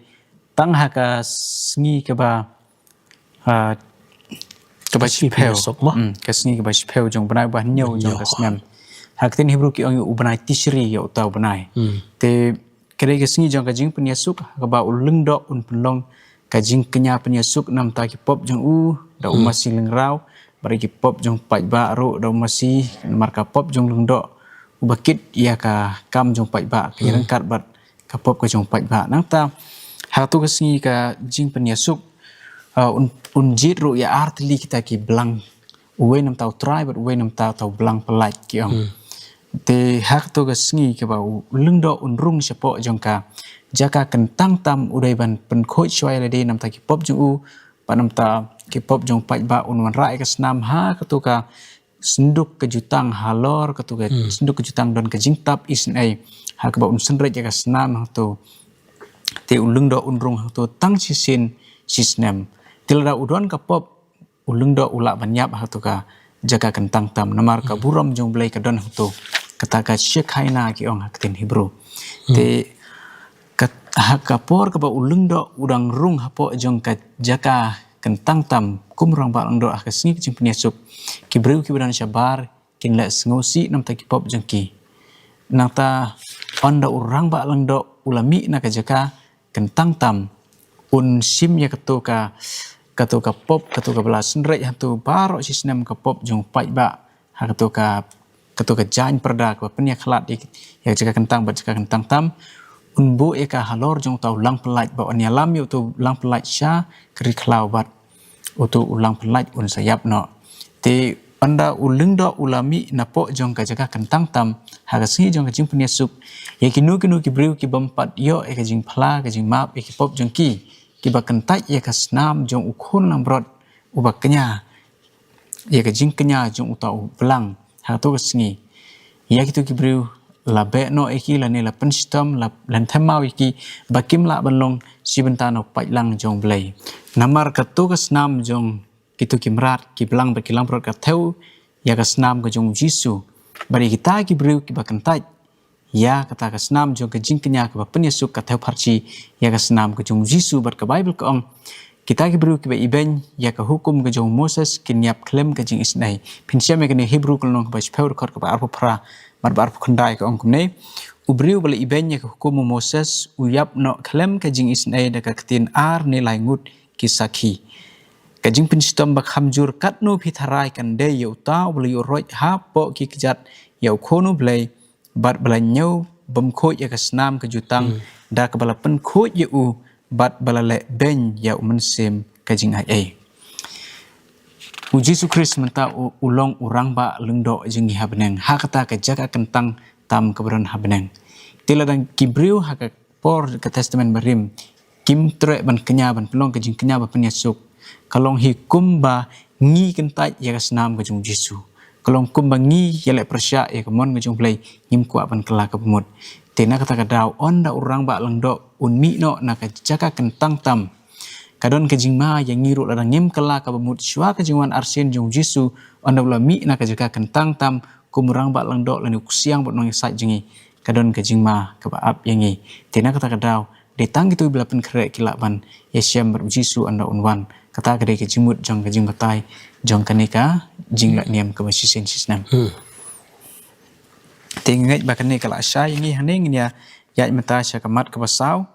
tang ha ka sngi kaba, ah, kaba shiphew. Ka sngi kaba shiphew jong u bnai ba hynñiew jong ka snem. Ha ka ktien Hebru ki ong ïa u bnai Tishri ïa uta u bnai. Te ka dei ka sngi jong ka jingpynïasuk, ha kaba u lyngdoh un pynlong ka jingkñia pynïasuk namar ki pop jong u, da u masi lyngraw, bad ki pop jong paidbah ruh da u masi, namar ka pop jong lyngdoh, uba kit ïa ka kam jong paidbah, ka ïaryngkat bad ka pop ka jong paidbah. Nangta, ha tu ka sngi ka jingpynïasuk, ah, un, un jied ruh ïa ar tylli kita ki blang. Uwei namar u Trai bad uwei namar u blang pyllait ki ong. Te ha kato ka sngi kaba u lyngdoh un rung shapoh jong ka jaka kyntang tam u dei ban pynkhuid shuwa ïa lade namar ki pop jong u, bad namar ki pop jong paidbah un wanrah ïa ka snam ha kato ka synduk ka jutang halor, kato ka synduk ka jutang don ka jingtap isynei. Ha kaba un synreit ïa ka snam hangto. Te u lyngdoh un rung hangto tang shisien shisnem. Te lada u don ka pop, u lyngdoh u lah ban ïap ha kato ka jaka kyntang tam. Namar ka burom jong U Blei ka don hangto. Kata ka Shekinah ki ong ha ka ktien Hebru. Te ka, ha ka por kaba u lyngdoh u dang rung hapoh jong ka jaka kyntang tam kum u rangbah lyngdoh ha ka sngi ka jingpynïasuk. Ki briew kiba don shabar kin leh sngewsih namar ki pop jong ki. Nangta ynda u rangbah lyngdoh u la mih na ka jaka kyntang tam, un shim ïa kato ka, kato ka pop, kato kaba la synreit hangto baroh shisnem ka pop jong paidbah, ha kato ka, kato ka jaiñ pyrda kaba pynïakhlad ïa, ïa ka jaka kyntang bad jaka kyntang tam, un buh ïa ka halor jong uta u lang pyllait bad un ïalam ïa uta u lang pyllait sha ka ri khlaw bad uta u lang pyllait un sa ïap noh. Te ynda u lyngdoh u la mih napoh jong ka jaka kyntang tam, ha ka sngi jong ka jingpynïasuk, ïa kino kino ki briew ki bym pat ïoh ïa ka jingphla, ka jingmap ïa ki pop jong ki, kiba kyntait ïa ka snam jong u khun langbrot uba kñia, ïa ka jingkñia jong uta u blang ha kato ka sngi. Ïa kito ki briew la beh noh ïa ki lane la pynshitom, la, la them maw ïa ki ba kim lah ban long shi bynta na u paidlang jong U Blei. Namar kato ka snam jong kito ki mrad, ki blang bad ki langbrot ka thew ïa ka snam ka jong U Jisu. Bad ïa kita ki briew kiba kyntait ïa kata ka snam jong ka jingkñia kaba pynïasuk ka thew pharshi ïa ka snam ka jong U Jisu bad ka Baibl ka ong, kita ki briew kiba ibeiñ ïa ka hukum ka jong u Moses kin ïap khlem ka jingisynei. Phin shem ïa kane Hebru ka lynnong kaba shiphew dkhot kaba arphew phra bad ba arphew khyndai ka ong kumne. U briew ba la ibeiñ ïa ka hukum u Moses u ïap noh khlem ka jingisynei da ka ktien ar ne lai ngut ki sakhi. Ka jingpynshitom ba kham jur katno phi tharai kan dei ïa uta uba la ïuh roit hapoh ki kjat ïa u Khun U Blei bad ba la ñiew bym khuid ïa ka snam ka jutang, da kaba la pynkhuid ïa u bad ba la leh beiñ ïa u mynsiem ka jingaiei. U Jisu Khrist mynta u, u long u rangbah lyngdoh jong ngi ha bneng, ha kata ka jaka kyntang tam kaba don ha bneng. Te lada ki briew ha ka por ka Testament Barim kim treh ban kñia, ban pynlong ka jingkñia ba pynïasuk, ka long hi kumba ngi kyntait ïa ka snam ka jong u Jisu. Ka long kumba ngi ïaleh pyrshah ïa ka mon ka jong u Blei, ngim kwah ban kylla kaba mut. Te na kata ka daw, ynda u rangbah lyngdoh un mih noh na ka jaka kyntang tam, ka don ka jingma ïa ngi ruh lada ngim kylla kaba mut shuwa ka jingwan arsien jong u Jisu, ynda u la mih na ka jaka kyntang tam kum u rangbah lyngdoh lane u ksiang bad u nongïasaid jong ngi, ka don ka jingma kaba ap ïa ngi. Te na kata ka daw, dei tang kito kiba la pynkhreh ki lah ban ïashem bad u Jisu ynda un wan. Kata ka dei ka jingmut jong ka jingbatai jong kane ka jingleh niam kaba shisien shisnem. Te nga ngeit ba kane ka la shai ïa ngi hangne, ngin ïa ïaid mynta sha ka mat kaba saw.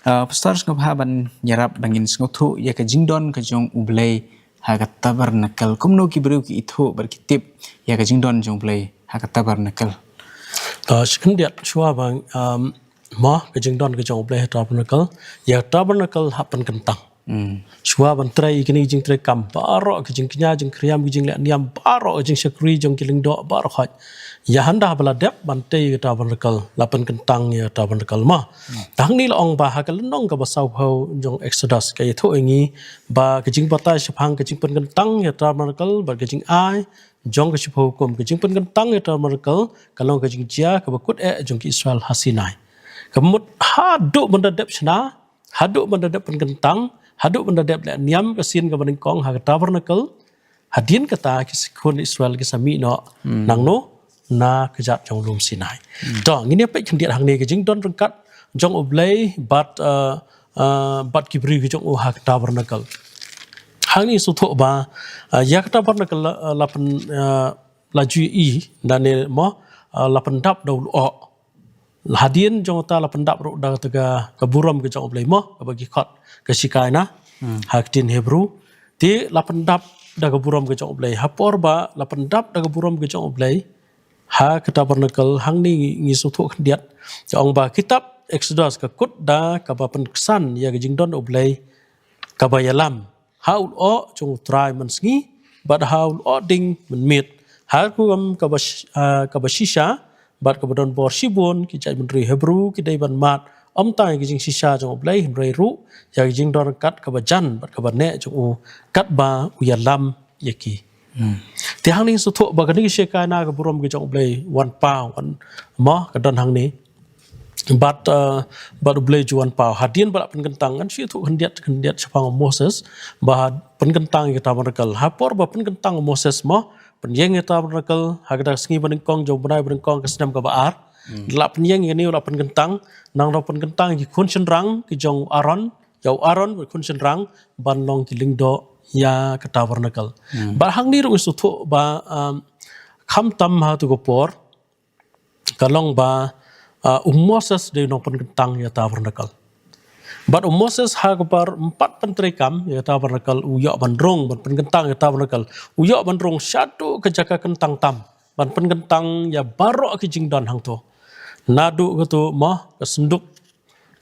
Ah, Pastor, sngewbha ban ïarap ba ngin sngewthuh ïa ka jingdon ka jong u Blei ha ka tabernacle. Kumno ki briew ki ithuh bad ki tip ïa ka jingdon jong u Blei ha ka tabernacle? Ah, shi khyndiat shuwa ba, um, mo, ka jingdon ka jong u Blei ha tabernacle, ïa ka tabernacle hap pynkyntang. Shuwa ban trei ïa kine ki jingtrei kam baroh, ki jingkñia, jingkhriam, ki jingleh niam baroh, ki jingshakri jong ki lyngdoh baroh khoit, ïa hynda ba la dep ban tei ïa ka tabernacle, la pynkyntang ïa ka tabernacle mo. Te hangne la ong ba ha ka lynnong kaba sawphew jong Exodus ka ïathuh ïa ngi ba ka jingbatai shaphang ka jingpynkyntang ïa ka tabernacle bad ka jingai jong ka shiphew hukum, ka jingpynkyntang ïa ka tabernacle ka long ka jingjia kaba kut eh jong ki Israel ha Sinai. Ka mut haduh ban da dep shna, haduh ban da dep pynkyntang, haduh ban da dep leh niam ka sien kaba nyngkong ha ka tabernacle, hadien kata ki khun Israel ki sa mih noh nangno, na ka kjat jong u lum Sinai. To ngin ïa peit khyndiat hangne ka jingdon ryngkat jong u Blei bad, eh, eh, bad ki briew ki jong u ha ka tabernacle. Hangne sngewthuh ba, eh, ïa ka tabernacle la, eh, la pyn, eh, la ju i, da ne mo, eh, la pyndap da u lyoh. Hadien jong kata la pyndap ruh da kata ka, ka burom ka jong u Blei mo, kaba ki khot ka Shekinah ha ka ktien Hebrew. Te la pyndap da ka burom ka jong u Blei. Ha por ba la pyndap da ka burom ka jong u Blei ha ka tabernacle, hangne ngi, ngi sngewthuh khyndiat. Ka ong ba kitab Exodus ka kut da kaba pynksan ïa ka jingdon u Blei kaba ïalam ha u lyoh jong u Trai mynsngi bad ha u lyoh ding mynmiet, ha ka rukom kaba sh-, ah, kaba shisha bad kaba don bor shibun. Ki jaitbynriew Hebrew ki dei ban mad ym tang ïa ka jingshisha jong u Blei hynrei ruh ïa ka jingdon ryngkat kaba jan bad kaba neh jong u katba u ïalam ïa ki. Te hangne sngewthuh ba kane ka Shekinah, ka burom ka jong u Blei, wan paw, wan mo, ka don hangne. Bad, eh, bad u Blei ju wan paw. Hadien ba la pynkyntang, ngan shu ïathuh khyndiat khyndiat shaphang u Moses ba pynkyntang ïa ka tabernacle. Ha por ba pynkyntang u Moses mo, pynïeng ïa ka tabernacle ha kata ka sngi ba nyngkong jong u bnai ba nyngkong ka snem kaba ar. La pynïeng ïa kane, la pynkyntang, nangta pynkyntang ïa ki khun shynrang ki jong u Aaron, ïa u Aaron bad ki khun shynrang ban long ki lyngdoh ïa ka tabernacle. Bad hangne ruh ngi sngewthuh ba, um, khamtam ha tu ka por ka long ba, uh, u Moses dei u nongpynkyntang ïa ka tabernacle. Bad u Moses ha kaba ym pat pyntreikam ïa ka tabernacle, u ïoh ban rung ban pynkyntang ïa ka tabernacle. U ïoh ban rung shaduh ka jaka kyntang tam ban pynkyntang ïa baroh ki jingdon hangto. Naduh kato mo, ka synduk,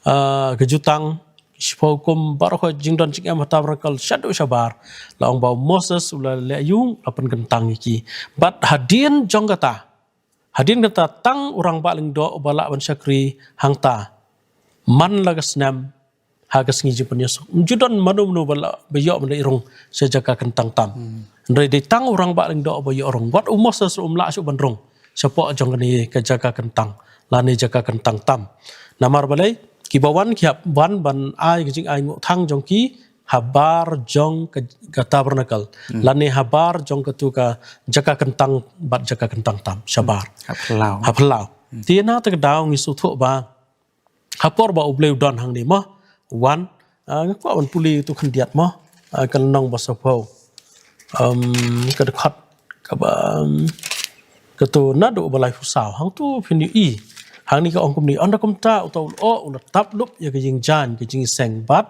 ah, ka jutang, shiphew hukum, baroh ka jingdon jingem ha tabernacle shaduh shabar. La ong ba u Moses u la leh ïung, la pynkyntang ïa ki. Bad hadien jong kata, hadien kata tang u rangbah lyngdoh uba lah ban shakri hangta man la ka snem ha ka sngi jingpynïasuk. Ym ju don mano mano ba la, ba ïoh ban leit rung sha jaka kyntang tam. Hynrei dei tang u rangbah lyngdoh ba ïoh rung. Wat u Moses ruh um lah shuh ban rung shapoh jong kane ka jaka kyntang lane jaka kyntang tam. Namar balei? Kiba wan ki hap wan ban ai ka jingai nguh thang jong ki habar jong ka, ka tabernacle lane habar jong katu ka jaka kyntang bad jaka kyntang tam shabar. Ha phyllaw. Ha phyllaw. Te na kata ka daw ngi sngewthuh ba ha por ba u Blei u don hangne mo, u wan, ah, nga kwah ban pule tu khyndiat mo, ah, ka lynnong ba sawphew. Um, ka dkhot kaba, um, katu naduh ba laiphew saw, hangtu phin ïohi. Hangne ka ong kumne, ynda kumta uta u lyoh u la tap lup ïa ka ïing jaiñ, ka jingïaseng bad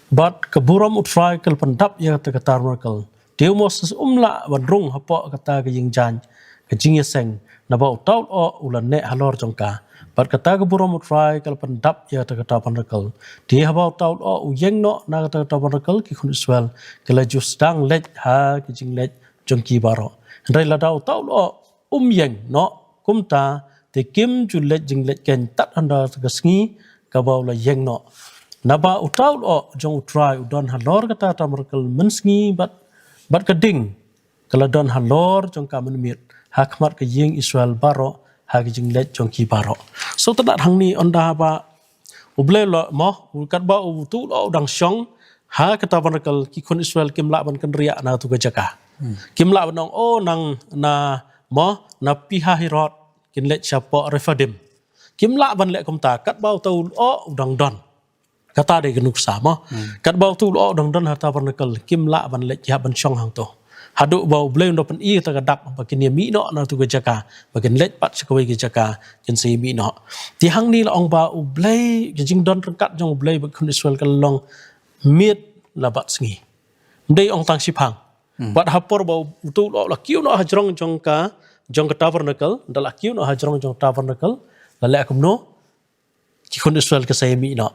bad ka burom u Trai ka la pyndap ïa kata ka tabernacle. Te u Moses um lah ban rung hapoh kata ka ïing jaiñ. ka jingïaseng, naba uta u lyoh u la neh halor jong ka. Bad kata ka burom U Trai ka la pyndap ïa kata ka tabernacle. Te haba uta u lyoh u ïeng noh na kata ka tabernacle, ki khun Israel ki la ju sdang leit ha ki jingleit jong ki baroh. Hynrei lada uta u lyoh um ïeng noh kumta, te kim ju leit jingleit keiñ tad haduh ka sngi kaba u la ïeng noh. Naba uta u lyoh jong U Trai u don halor kata ka tabernacle mynsngi bad, bad ka ding ka la don halor jong ka mynmiet ha khmat ka ïing Israel baroh ha ka jingleit jong ki baroh. So te da hangne ynda ba U Blei u la mo, u katba uta u lyoh u dang shong ha ka tabernacle, ki khun Israel kim lah ban kynriah na katu ka jaka. Kim lah ban ong, "Oh, nang na mo, na Pi-hahiroth kin leit shapoh Rephidim." Kim lah ban leh kumta, katba uta u lyoh u dang don. Kata dei ka nuksa mo. Katba uta u lyoh u dang don ha tabernacle, kim lah ban leit ïa ban shong hangto. Haduh ba U Blei un da pyni kata ka dak ba kin ïa mih noh na katu ka jaka, ba kin leit pat sha kawei ka jaka, kin sa ïa mih noh. Te hangne la ong ba U Blei, ka jingdon ryngkat jong U Blei bad ki khun Israel ka la long miet la bad sngi. Ym dei ong tang shiphang. Wat ha por ba uta u lyoh u la kiew noh ha jrong jong ka, jong ka tabernacle, ynda la kiew noh ha jrong jong ka tabernacle, la leh kumno? Ki khun Israel ki sa ïa mih noh.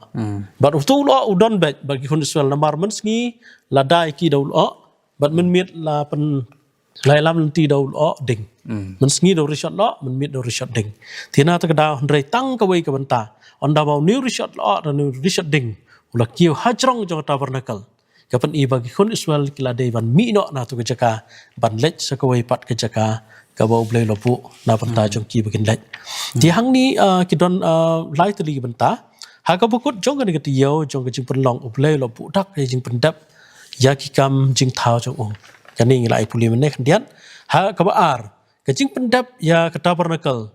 Bad uta u lyoh u don beit bad ki khun Israel namar mynsngi la dai ki da u lyoh, bad mynmiet la pyn, la ïalam lynti da u lyoh ding. Mynsngi da u rishot lyoh, mynmiet da u rishot ding. Te na kata ka daw hynrei tang kawei ka bynta. Ynda ba une u rishot lyoh da une u rishot ding u la kiew ha jrong jong ka tabernacle, ka pyni ba ki khun Israel ki la dei ban mih noh na katu ka jaka, ban leit sha kawei pat ka jaka kaba U Blei u la buh na bynta jong ki ba kin leit. Te hangne, ah, ki don, ah, lai tylli ki bynta. Ha kaba kut jong kane ka taïew jong ka jingpynlong, U Blei u la buh dak ïa ka jingpyndep ïa ki kam jingthaw jong u. Kane ngi la ai pule mynne khyndiat. Ha kaba ar, ka jingpyndep ïa ka tabernacle.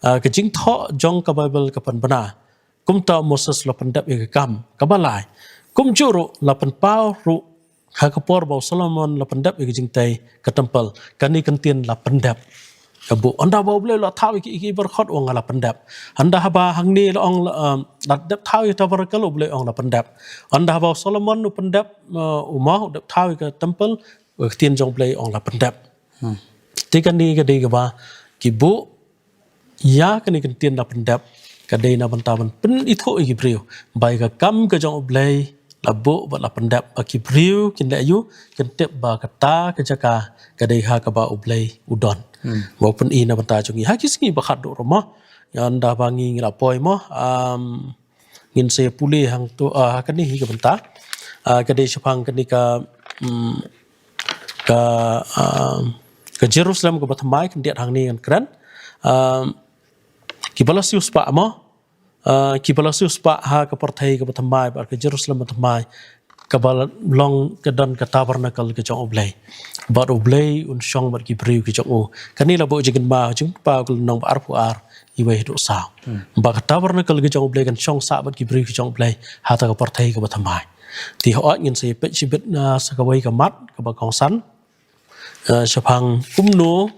Ah, ka jingthoh jong ka Baibl ka pynbna kumta u Moses u la pyndep ïa ka kam. Kaba lai, kumjuh ruh la pynpaw ruh ha ka por ba u Solomon la pyndep ïa ka jingtei ka templ. Kane ka ktien la pyndep ka buh. Ynda ba U Blei u la thaw ïa ki, ïa ki baroh, u ong nga la pyndep. Ynda haba hangne la ong la, um, la dep thaw ïa ka tabernacle, U Blei u ong la pyndep. Ynda haba u Solomon u pyndep, uh, u mo, u dep thaw ïa ka templ, ka ktien jong U Blei u ong la pyndep. Te kane ka dei kaba ki buh ïa kane ka ktien la pyndep, ka dei na bynta ban pynithuh ïa ki briew ba ïa ka kam ka jong U Blei la buh bad la pyndep, ba ki briew kin leh aïu, kin tip ba kata ka jaka ka dei ha kaba U Blei u don. Ba u pyni na bynta jong ngi ha ki sngi ba khatduh ruh mo. Ynda ba ngi, ngi la poi mo, um, ngin sa ïa pule hangto, ah, ha kane hi ka bynta. Ah, ka dei shaphang kane ka, mm, ka, ah, ka Jerusalem kaba thymmai, khyndiat hangne ngan kren. Ah, kiba la siewspah mo. Ah, kiba la siewspah ha ka pyrthei kaba thymmai, bad ka Jerusalem ba thymmai, kaba long ka don ka tabernacle ka jong U Blei. Bad U Blei un shong bad ki briew ki jong u. Kane la buh jingkynmaw, Jingpynpaw ka lynnong ba arphew ar, iwei haduh saw. Ba ka tabernacle ka jong U Blei kan shong sah bad ki briew ki jong U Blei ha kata ka pyrthei kaba thymmai. Te hooid ngin sa ïa peit shibit na sa kawei ka mat kaba kongsan. Eh, shaphang kumno,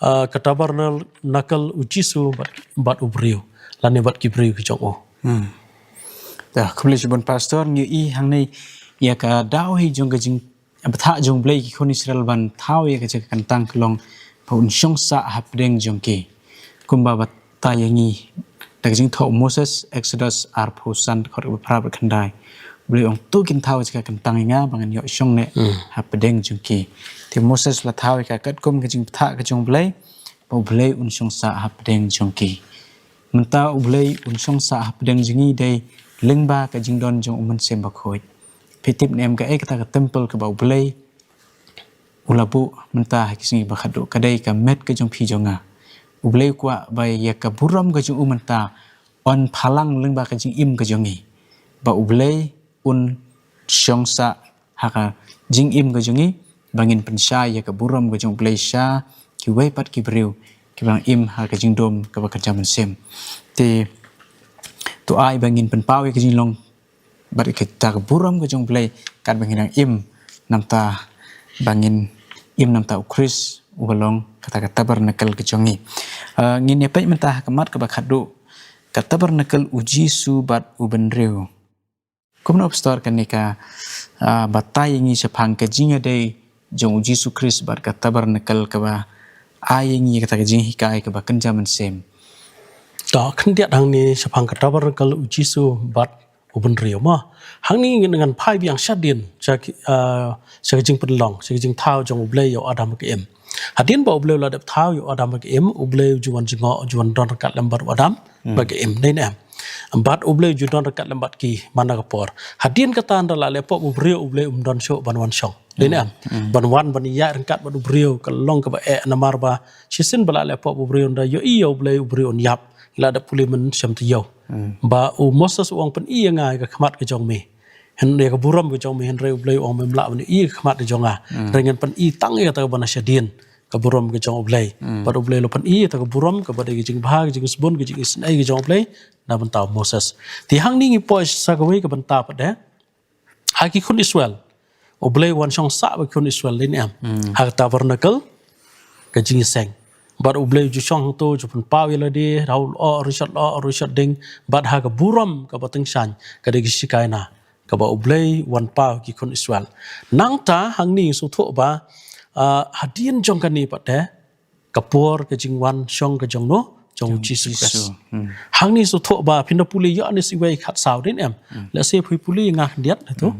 eh, ka tabernacle u Jisu bad, bad u briew, lane bad ki briew ki jong u. Hmm. Te khublei shibun Pastor, ngi ïohi hangne ïa ka daw hi jong ka jing, bthah jong U Blei ki khun Israel ban thaw ïa ka jaka kyntang ka long ba un shong sah hapdeng jong ki. Kumba batai ïa ngi da ka jingthoh u Moses, Exodus arphew san, dkhot kaba phra bad khyndai. U Blei u ong, to kin thaw ïa ka jaka kyntang ïa nga ba ngan ïoh shong ne hapdeng jong ki. Te u Moses u la thaw ïa ka katkum ka jingbthah ka jong U Blei ba U Blei un shong sah hapdeng jong ki. Mynta U Blei un shong sah hapdeng jong ngi dei lyngba ka jingdon jong U Mynsiem Bakhuid. Phi tip ne em kaei kata ka templ kaba U Blei u la buh mynta ha ki sngi ba khatduh, ka dei ka met ka jong phi jong nga. U Blei u kwah ba ïa ka burom ka jong u mynta yn phalang lyngba ka jingim ka jong ngi. Ba U Blei un shong sah ha ka jingim ka jong ngi, ba ngin pynshai ïa ka burom ka jong U Blei sha kiwei pat ki briew kiba dang im ha ka jingdum kaba kynja mynsiem. Te to ai ba ngin pynpaw ïa ka jinglong bad kata ka burom ka jong U Blei katba ngi dang im namta, ba ngin im namta U Khrist uba long kata ka tabernacle ka jong ngi. Eh, ngin ïa peit mynta ha ka mat kaba khatduh, ka tabernacle u Jisu bad u bynriew. Kumno Pastor kane ka, ah, batai ïa ngi shaphang ka jingïadei jong u Jisu Khrist bad ka tabernacle kaba ai ïa ngi kata ka jinghikai kaba kynja mynsiem. To khyndiat hangne shaphang ka tabernacle u Jisu bad u bynriew mo. Hangne ngan phai biang shadien sha ka jingpynlong sha ka jingthaw jong u Blei ïa u Adam bad ka Im. Hadien ba u Blei u la dep thaw ïa u Adam bad ka Im, u Blei u ju wan jngoh, u ju wan don ryngkat lem bad u Adam bad ka Im, dei ne em? Bad u Blei u ju don ryngkat lem bad ki man la ka por. Hadien kata ynda la leh pop u briew, u Blei um don shuh ban wan shong, dei ne em? Ban wan ban ïaid ryngkat bad u briew ka long kaba eh, namar ba shisien ba la leh pop u briew ynda ïohi ïa u Blei u briew un ïap. La dep pule mynsiem taïew. Ba u Moses u ong, pyni ïa nga ïa ka khmat ka jong me, hynrei ïa ka burom ka jong me, hynrei u Blei u ong mem lah ban ïohi ïa ka khmat ka jong nga. Hynrei ngan pyni tang ïa kata kaba na shadien, ka burom ka jong u Blei. Bad u Blei u la pyni ïa kata ka burom kaba dei ka jingbha, ka jingsbun, ka jingisynei ka jong u Blei na bynta u Moses. Te hangne ngi poi sha kawei ka bynta pat de. Ha ki khun Israel, u Blei u wan shong sah bad ki khun Israel, dei ne em? Ha ka tabernacle, ka jingïaseng. Bad u Blei u ju shong hangto, ju pynpaw ïa lade, ha u lyoh rishot lyoh rishot ding. Bad ha ka burom kaba tyngshaiñ, ka dei ka Shekinah, kaba u Blei u wan paw ki khun Israel. Nangta hangne ngi sngewthuh ba, ah, hadien jong kane pat de, ka por ka jingwan shong ka jong no, jong u Jisu Khrist. Hangne sngewthuh ba phin da pule Ïoannis wei khatsaw, dei ne em? Lehse phi pule ïa nga khyndiat hangto.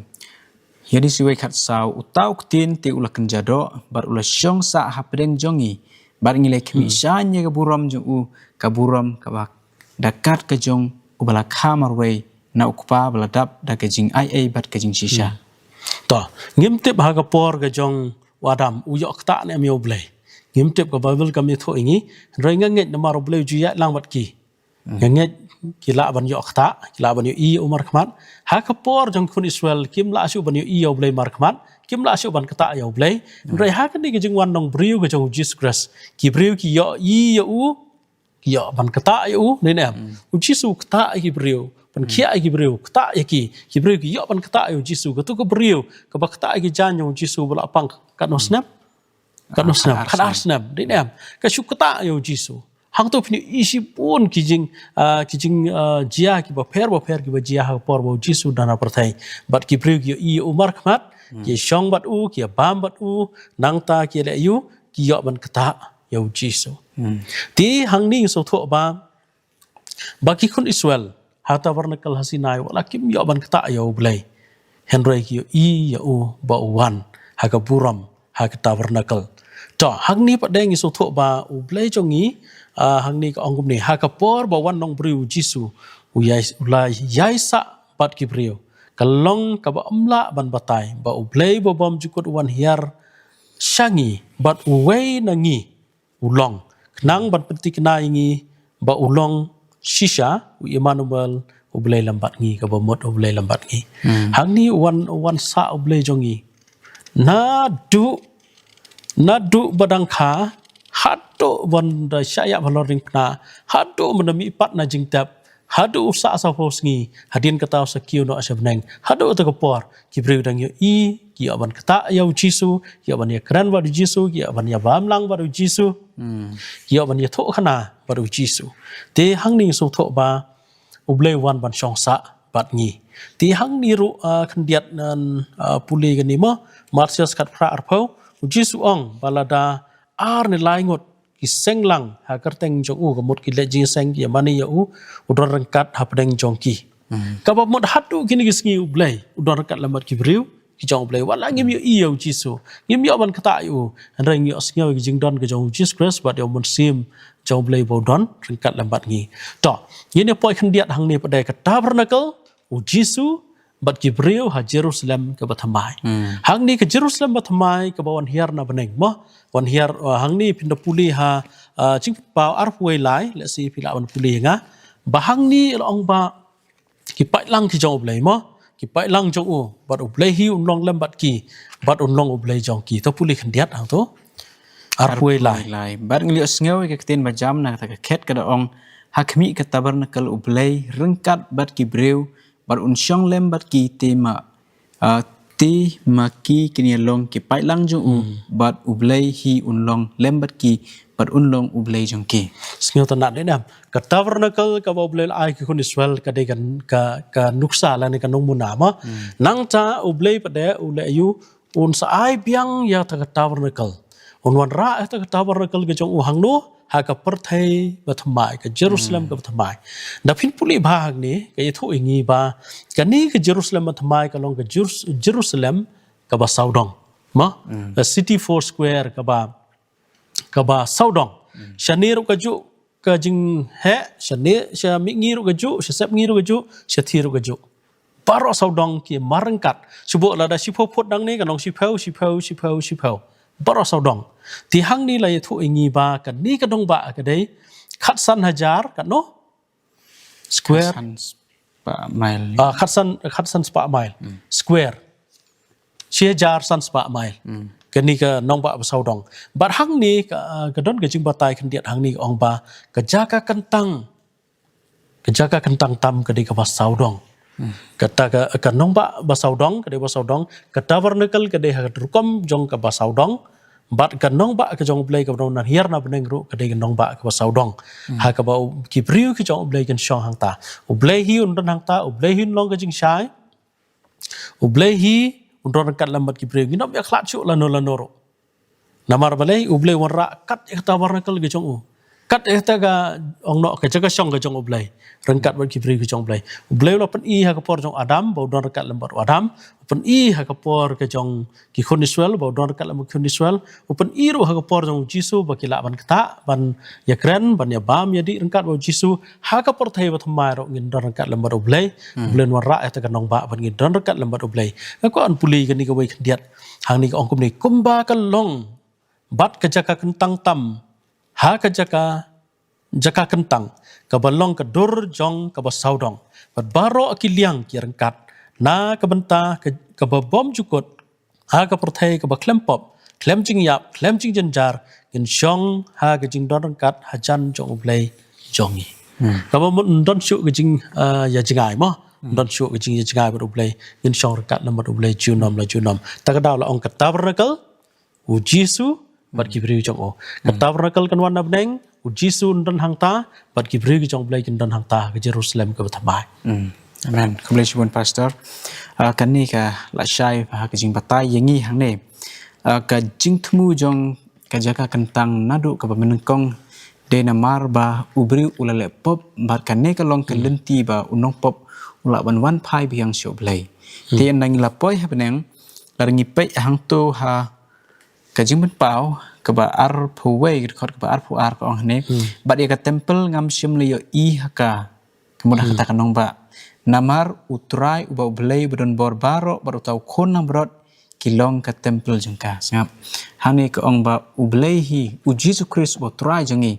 Ïoannis wei khatsaw, uta u Ktien te u la kynja doh bad u la shong sah hapdeng jong ngi, bad ngi la khmih shaiñ ïa ka burom jong u, ka burom kaba da kat ka jong uba la kha marwei na u Kpa ba la dap da ka jingai ei bad ka jingshisha. To, ngim tip ha ka por ka jong u Adam u ïoh ktah ne em ïa u Blei. Ngim tip, ka Baibl kam ïathuh ïa ngi. Hynrei nga ngeit namar u Blei u ju ïaid lang bad ki. Nga ngeit ki lah ban ïoh ktah, ki lah ban ïohi ïa u markhmat. Ha ka por jong ki khun Israel kim lah shuh ban ïohi ïa u Blei markhmat, kim lah shuh ban ktah ïa u Blei. Hynrei ha kane ka jingwan nongbriew ka jong u Jisu Khrist, ki briew ki ïohi ïa u, ki ïoh ban ktah ïa u, dei ne em? U Jisu u ktah ïa ki briew, pynkhiah ïa ki briew, ktah ïa ki, ki briew ki ïoh ban ktah ïa u Jisu. Kato ka briew kaba ktah ïa ki jaiñ jong u Jisu ba la pang katno snem? Katno snem? Khatar snem, dei ne em? Ka shu ktah ïa u Jisu. Hangto phin ïohi shibun ki jing, ah, ki jing, ah, jia kiba pher bapher kiba jia ha ka por ba u Jisu u don ha pyrthei. Bad ki briew ki ïohi ïa u markhmat, ki shong bad u, ki bam bad u, nangta ki leh ïa u, ki ïoh ban ktah ïa u Jisu. Te hangne ngi sngewthuh ba, ba ki khun Israel ha tabernacle ha Sinai, wat la kim ïoh ban ktah ïa u Blei, hynrei ki ïohi ïa u ba u wan ha ka burom ha ka tabernacle. To, hangne pat de ngi sngewthuh ba u Blei jong ngi, ah, hangne ka ong kumne, ha ka por ba wan nongbriew u Jisu, u ïai, u la ïaisah bad ki briew. Ka long kaba ym lah ban batai ba u Blei ba bymjukut u wan hiar sha ngi, bad uwei na ngi u long, khnang ban pynthikna ïa ngi ba u long shisha u Immanuel, u Blei lem bad ngi, kaba mut u Blei lem bad ngi. Hangne u wan, u wan sah u Blei jong ngi. Naduh, naduh ba dang kha, haduh ban da shah ïap halor diengphna, haduh ban da mihpat na jingtep, haduh u sah saphew sngi, hadien kata u sa kiew noh sha bneng. Haduh kata ka por ki briew dang ïohi, ki ïoh ban ktah ïa u Jisu, ki ïoh ban ïakren bad u Jisu, ki ïoh ban ïabam lang bad u Jisu, ki ïoh ban ïathuhkhana bad u Jisu. Te hangne ngi sngewthuh ba u Blei u wan ban shong sah bad ngi. Te hangne ruh, ah, khyndiat ngan, ah, pule kane mo, Mathaios khatphra arphew, u Jisu u ong ba lada ar ne lai ngut ki seng lang ha kyrteng jong u, ka mut ki leit jingïaseng, ki ïamane ïa u, u don ryngkat hapdeng jong ki. Kaba mut haduh kine ki sngi u Blei u don ryngkat lem bad ki briew ki jong u Blei. Wat la ngim ïohi ïa u Jisu, ngim ïoh ban ktah ïa u, hynrei ngi ïohsngew ïa ki jingdon ka jong u Jisu Khrist bad ïa u Mynsiem jong u Blei ba u don ryngkat lem bad ngi. To, ngin ïa poi khyndiat hangne pat de, ka tabernacle, u Jisu bad ki briew ha Jerusalem kaba thymmai. Hangne ka Jerusalem ba thymmai kaba wan hiar na bneng mo. Wan hiar, uh, hangne phin da pule ha, uh, Jingpynpaw arphew wei lai, lehse phi lah ban pule ïa nga. Ba hangne la ong ba ki paidlang ki jong u Blei mo, ki paidlang jong u, bad u Blei hi un long lem bad ki, bad un long u Blei jong ki. To pule khyndiat hangto. Arphew wei lai. Bad ngi la ïohsngew ïa ka ktien ba jam na kata ka khet ka da ong, ha khmih ka tabernacle u Blei ryngkat bad ki briew, bad un shong lem bad ki, te ma, ah, te ma ki kin ïa long ki paidlang jong u, bad u Blei hi un long lem bad ki, bad un long u Blei jong ki. Sngewtynnad, dei ne em? Ka tabernacle kaba u Blei u la ai ki khun Israel ka dei ka, ka, ka nuksa lane ka nongmuna mo. Nangta u Blei pat de u leh ïa u, un sa ai biang ïa kata ka tabernacle. Un wanrah ïa kata ka tabernacle ka jong u hangno? Ha ka pyrthei bathymmai, ka Jerusalem ka bathymmai. Da phin pule bha hangne, ka ïathuh ïa ngi ba kane ka Jerusalem bathymmai ka long ka Jerus- Jerusalem kaba sawdong. Mo? The city four square kaba kaba sawdong. Shane ruh kajuh ka jingheh, shane, sha mihngi ruh kajuh, sha sepngi ruh kajuh, sha thir ruh kajuh. Baroh sawdong ki mar ryngkat. Shu buh lada shiphew phut nangne, ka long shiphew, shiphew, shiphew, shiphew. Baroh sawdong. Te hangne la ïathuh ïa ngi ba kane ka nongbah ka dei khatsan hajar, katno? Square? Khatsan spah mile. Ah, khatsan, khatsan spah mile. Square. Shi hajar san spah mile. Kane ka nongbah ba sawdong. Bad hangne ka, ah, ka don ka jingbatai khyndiat hangne ka ong ba ka jaka kyntang. Ka jaka kyntang tam ka dei kaba sawdong. Kata ka, ka nongbah ba sawdong, ka dei ba sawdong, ka tabernacle ka dei ha ka rukom jong kaba sawdong, bad ka nongbah ka jong U Blei kaba don na hiar na bneng ruh ka dei ka nongbah kaba sawdong. Ha kaba u- ki briew ki jong U Blei kin shong hangta. U Blei hi un don hangta, U Blei hi un long ka jingshai. U Blei hi un don ryngkat lem bad ki briew. Ngin ym ïa khlad shuh lano lano ruh. Namar balei? U Blei wanrah kat ïa ka tabernacle ka jong u. Kat ïa kata ka ong noh ka jaka shong ka jong U Blei. Ryngkat bad ki briew ka jong U Blei. U Blei u la pyni ha ka por jong Adam, ba u don ryngkat lem bad u Adam. U pyni ha ka por ka jong ki khun Israel, ba u don ryngkat lem bad ki khun Israel. U pyni ruh ha ka por jong Jisu, ba ki lah ban ktah, ban ïakren, ban ïabam ïadih ryngkat bad Jisu. Ha ka pyrthei bathymmai ruh ngin don ryngkat lem bad U Blei. U Blei un wanrah ïa kata ka nongbah ban ngin don ryngkat lem bad U Blei. Nga kwah ban pule kane kawei khyndiat. Hangne ka ong kumne, kumba ka long bad ka jaka kyntang tam ha ka jaka, jaka kyntang kaba long ka dur jong kaba sawdong, bad baroh ki liang ki ryngkat na ka bynta ka, kaba bymjukut ha ka pyrthei kaba khlem pop, khlem jingïap, khlem jingjynjar, ngin shong ha ka jingdon ryngkat hajan jong U Blei jong ngi. Kaba mut un don shuh ka jing, ah, ïa jngai mo. Un don shuh ka jingïa jngai bad U Blei, ngin shong ryngkat lem bad U Blei junom la junom. Ta ka daw la ong ka tabernacle, u Jisu bad ki briew jong u. Ka tabernacle kan wan na bneng, u Jisu un don hangta, bad ki briew ki jong U Blei kin don hangta, ka Jerusalem kaba thymmai. Amen. Khublei shibun Pastor. Ah, kane ka la shai ha ka jingbatai ïa ngi hangne. Ah, ka jingthmu jong ka jaka kyntang naduh kaba mynnyngkong dei namar ba u briew u la leh pop, bad kane ka long ka lynti ba u nongpop u lah ban wan phai biang sha U Blei. Te ynda ngi la poi ha bneng, lada ngi peit hangto ha ka Jingpynpaw kaba arphew wei, ka dkhot kaba arphew ar ka ong hangne. Bad ïa ka temple ngam shym la ïohi ha ka, ka mut ha kata ka nongbah. Namar U Trai uba U Blei ba don bor baroh bad uta U Khun langbrot ki long ka temple jong ka. Sngap. Hangne ka ong ba U Blei hi, U Jisu Khrist uba U Trai jong ngi,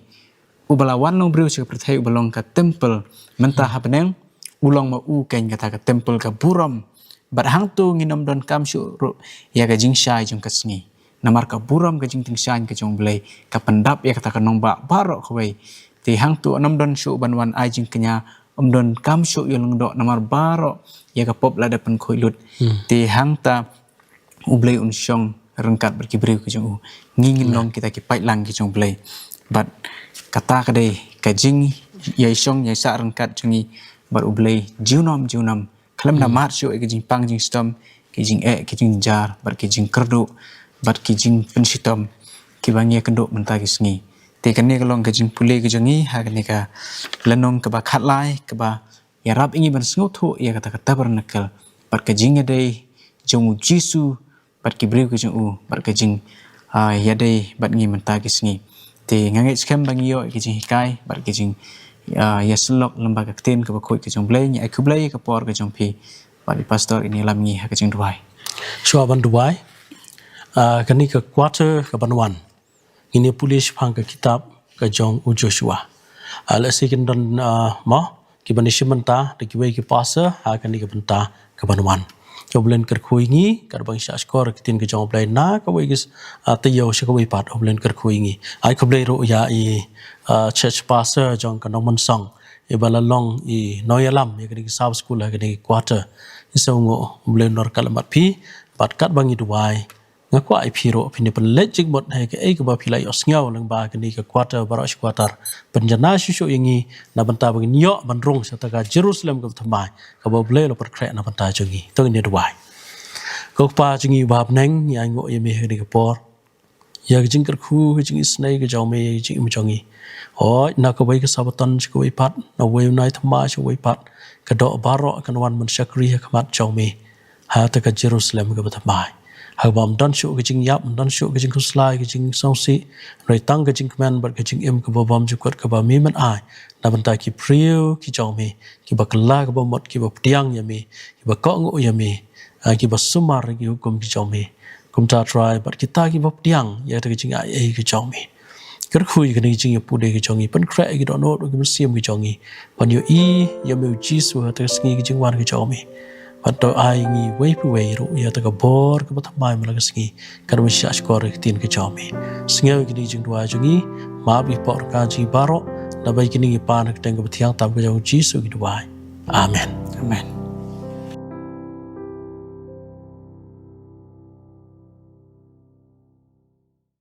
uba la wan long briew sha ka pyrthei, uba long ka temple. Mynta ha bneng u long ma u keiñ kata ka temple ka burom. Bad hangto ngin ym donkam shuh ruh ïa ka jingshai jong ka sngi. Namar ka burom ka jingtyngshaiñ ka jong U Blei ka pyndap ïa kata ka nongbah baroh kawei. Te hangto ngin ym don shuh ban wan ai jingkñia, ym donkam shuh ïa u lyngdoh namar baroh ïa ka pop la dep pynkhuid lut. Te hangta U Blei un shong ryngkat bad ki briew ki jong u. Ngi ngin long kita ki paidlang ki jong U Blei. Bad kata ka dei ka jingïaishong ïaisah ryngkat jong ngi bad U Blei junom junom. Khlem da mad shuh ïa ki jingpang jingshitom, ki jingeh, ki jingjar, bad ki jingkyrduh, bad ki jingpynshitom kiba ngi ïakynduh mynta ki sngi. Te kane ka long ka jingpule ki jong ngi ha kane ka lynnong kaba khatlai, kaba ïarap ïa ngi ban sngewthuh ïa kata ka tabernacle bad ka jingïadei jong U Jisu bad ki briew ki jong u bad ka jing, ah, ïadei bad ngi mynta ki sngi. Te nga ngeit skhem ba ngi ïoh ïa ki jinghikai bad ki jing, ah, ïasyllok lyngba ka ktien kaba khuid ka jong U Blei. Ngi ai khublei ïa ka por ka jong phi bad i Pastor in ïalam ngi ha ka jingduwai. Shuwa ban duwai, ah, kane ka quarter kaban wan ngin ïa pule shaphang ka kitab ka jong u Joshua. Ah, lehse kin don, ah, mo, kiban ïashim bynta da kiwei ki pastor ha kane ka bynta kaban wan. Ïa U Blei un kyrkhu ïa ngi katba ngi shah shkor ïa ka ktien ka jong U Blei na kawei ka, ah, taïew sha kawei pat. U Blei un kyrkhu ïa ngi. Ai khublei ruh ïa i, ah, church pastor jong ka Nongmynsong, iba la long i nongïalam ïa kane ka Sabbath school ha kane ka quarter. Ngi sngewnguh U Blei un nor ka lammat phi bad katba ngi duwai, nga kwah ïa phi ruh phin ïa pynleit jingmut ha kaei kaba phi la ïohsngew lyngba kane ka quarter baroh shi quarter. Pynjanai shuh shuh ïa ngi na bynta ba ngin ïoh ban rung sha kata ka Jerusalem kaba thymmai kaba U Blei u la pynkhreh na bynta jong ngi. To ngin ïa duwai. Ko Kpa jong ngi uba ha bneng, ngi ainguh ïa me ha kane ka por. ïa ka jingkyrkhu, ka jingisynei ka jong me ïa ka jingim jong ngi. Hooid, na kawei ka Sabbaton sha kawei pat, na uwei u bnai thymmai sha uwei pat, ka doh baroh kan wan ban shakri ha khmat jong me ha kata ka Jerusalem kaba thymmai, ha kaba ym don shuh ka jingïap, ym don shuh ka jingkhuslai, ka jingsngewsih, hynrei tang ka jingkmen bad ka jingim kaba bymjukut kaba me men ai na bynta ki briew ki jong me, kiba kylla kaba mut, kiba pdiang ïa me, kiba kohnguh ïa me, ah, kiba sumar ïa ki hukum ki jong me. Kumta Trai, bad kita kiba pdiang ïa kata ka jingai ei ka jong me, kyrkhu ïa kane ka jingïapude ka jong ngi, pynkhreh ïa ki dohnud bad ki mynsiem ki jong ngi ban ïohi ïa me U Jisu ha kata ka sngi ka jingwan ka jong me. Bad to ai ngi uwei pa uwei ruh ïa kata ka bor kaba thymmai man la ka sngi, kan ym shah shkor ïa ka ktien ka jong me. Sngew ïa kine ki jingduwai jong ngi, map ïa ki pop ryngkat jong ngi baroh, naba ïa kine ngi pan ha ka kyrteng kaba thiang tam ka jong U Jisu ngi duwai. Amen. Amen.